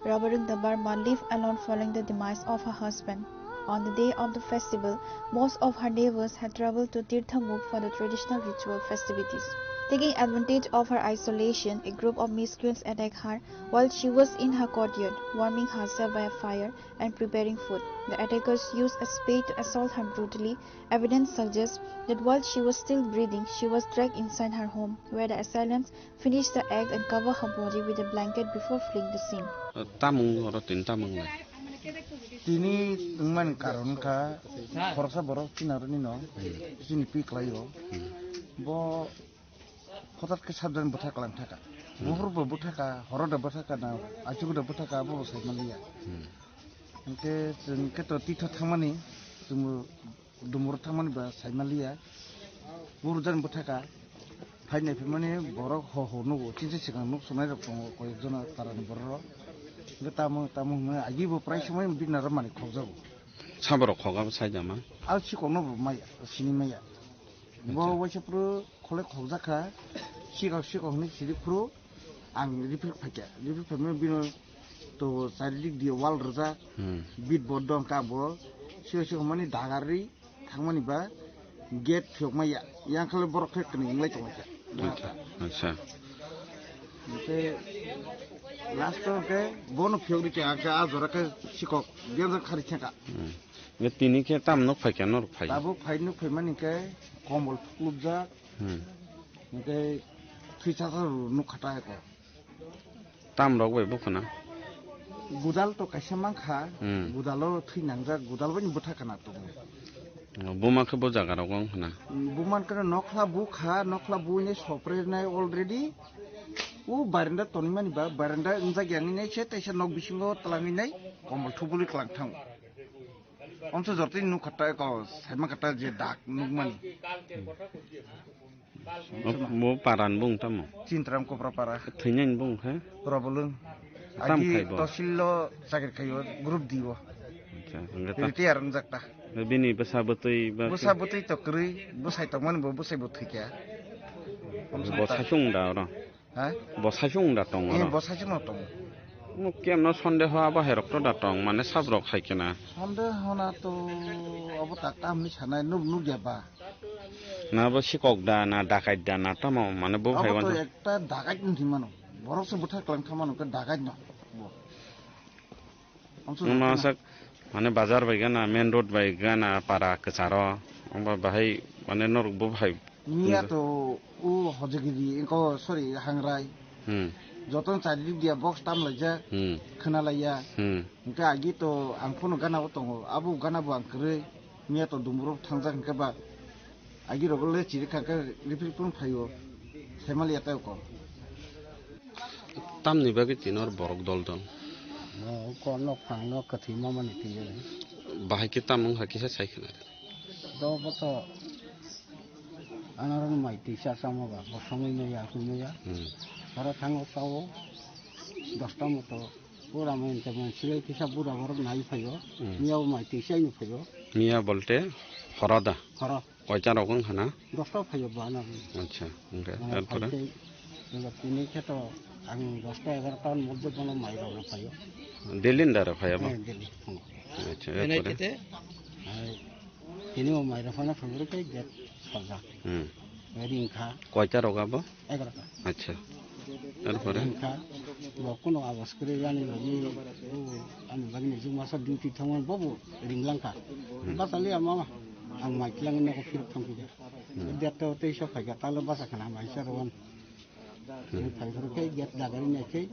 Rabarang Debbarma lived alone following the demise of her husband. On the day of the festival, most of her neighbors had traveled to Tirthamukh for the traditional ritual festivities. Taking advantage of her isolation, a group of miscreants attacked her while she was in her courtyard, warming herself by a fire and preparing food. The attackers used a spade to assault her brutally. Evidence suggests that while she was still breathing, she was dragged inside her home, where the assailants finished the act and covered her body with a blanket before fleeing the scene. Tamung oro tin tamung lai. Tini wngmani karon wngkha khoroksa borok chinarwni no chini pi kwlaio. Bo hotat khe sabjani bwtha kwlang thaka. Buphur bo bwthaka, horo da bwthaka na, achugo da bwthaka, abo bo sai manliya. Hwnkhe chwng khe to titho thangmani, chwngbo dumuro thangmani ba sai manliya. Buphur jani bwthaka, phai nai phimani borok ho ho nugo, chini swkang nuk sunai rok tongo, koyek jona tarani borok rok. Hwnkhe tamo, tamo hwnwi agi bo prai somoi bini narwk mani khokjago. Saborok khok abo sai jama? Abo sikokno bo maya, sini maya. Bo waisa phuru kholai khokjak kha, sikok sikok hwnwi siri phuru ang refer phaikha. Refer phaimani bino to charidik di wall rwjak, bit bo dong ka bo, sikok sikok mani dagarwi thangmani ba gate phiyokma ya, yang khe borok khe kwnwi wnglai tongkha. Acha, acha. Hwnkhe Last o ke bono phiyok ri khe, ang khe a jora khe sikok, biyan jora khari khe ka. Hmm. Be tini khe tam nuk phai khe norok phai. Tabuk phai nuk phai mani khe kombol thuklubjak. Hmm. Hingke thwi chasa rw nuk kha ta eko. Tam rok bai bukhuna. Gudal to kaisa mankha, Hmm. Gudalo thwi nangjak, gudal bai bwtha kana tongo. Buma khe bo jaga rok wng khna. Buma khe nokhla bukha, nokhla buine sopre nai already. O barenda tonwi mani ba, barenda wngjak yang nai se, teisa nok bisingo twlangwi nai, kombol thubulwi twlang thang. Onso jortini nuk kha ta eko, saima kha ta je dak nukmani. Bo paran bung tamo? Chintram Kopra para. Thwinani bung khe? Problem. Tam Agi khai bo? Tosil lo chakri khayo, group D o. Acha, hingke ta- Retire wngjak ta. Bini bwsa bwtwi ba Bwsa bwtwi to kwrwi, bwsai tongmani bo bwsai bo thwikha. Bo sachung da oro? Ha? Bo sachung da tong Eh, oro? Bo sachung no tong. Nuk kemno sondeho abo hai rok to da tong, mane sab rok hai kena. Sondeho na to abo ta kam ni sanai nuk nuk ya ba. Na bo sikok da, na dakait da, na tamo, mane bo Abo phai to wan. Ekta dakait ni thing mano. Borok se bwthar klang kha mano, ke dakait no. Bo. Amsa Wng ma dakait na. Sak, mane bazar bai gana, main road bai gana, para kwcharo. Wng ba bahai, mane norok bo bahai. Miya to o hojagiri, engko, sorry, hangrai. Hmm. Joton chari dia box tam laijak, Hmm. Khna laiya. Hmm. Hingke agi to ang phone gana o tongo, abo gana bo ang kwrwi. Miya to dumbrok thangjak hingke ba. Agi rok le chiri kha khe refill phone phaio. Saimal ya tei ko. Tamni bagwi tino borok dol dol. No, ko nok phang no kwthwi mamani twi. Bahai khe tamung hai kisa sai khna. Do boto anarang mai tisa sama ba, bosongwi maya, kui maya. Hmm. Oro thango sao, dosta moto, pura main te main silai tisa bura borok nai phaio. Hmm. Miya bo mai tisa ni phaio. Miya bolte horo da? Horo. Koita rok wng khana? Dosta phaio ba na. Acha, hingke, Mane erpore? Phai tei, tini khe to ang dosta egarota ni moddhe bono mai rok phaio. Daily ni dara phaiya ba? Eh, daily. Hmm. Acha, erpore? Ai, tini o mai rok phana phai rok kai get salga. Hmm. Ring kha. Koita rok abo? Egarota. Acha. Erpore? Ring kha. Bo kuno abas kre yani logi, o, ani bagini juma sa duty thangman bobo ring lang kha. Hmm. Basali ama ang mai klang no ko phir thang kha. Hmm. Dia to tei so phai ga talo basa khana mai sa ron. Hmm. Phai phuru khe get dagari nai khe.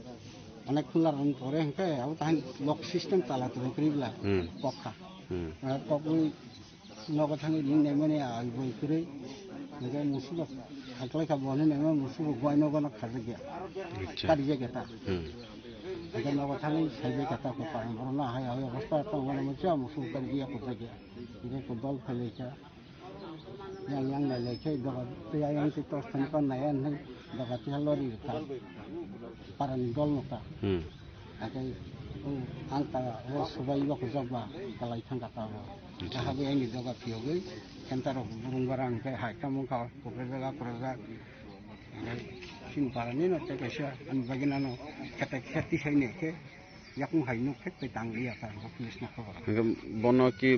Onek khula ron pore hingke abo tahan lock system tala tu kri bla. Hmm. Kokha. Hmm. Kokwi Nogo thangwi ring naimani ai boi kwrwi. Hingke musubo khaklai kha bo hinwi naima musubo guai nogo no khajak ya. Acha. Kari jak ya ta. Hmm. Hingke nogo thangwi sai jak ya ta ko parang borok no hai hai obosta tong mani musubo kari jak ya, kujak ya. Hingke ko dol phai lai kha. Yang yang lai lai khe doga tei ayang tei tos thani pan nai ya hinwi doga tei lori kha. Parani dol no ta. Hmm. Hake, o, ang ta, o, subai ba kujak ba, kalai thang ka ta bo. Acha. Aha bo ani doga phiyogwi, center rok burung barang khe hai tamo kha, kubrajak, akurajak. Hake, sin para ni no, te kaisa, ani bagina no, khete kheti sai ne khe, yakung hai nuk khe, tei tang liya ta, bo police no khobor. Hake, bono ki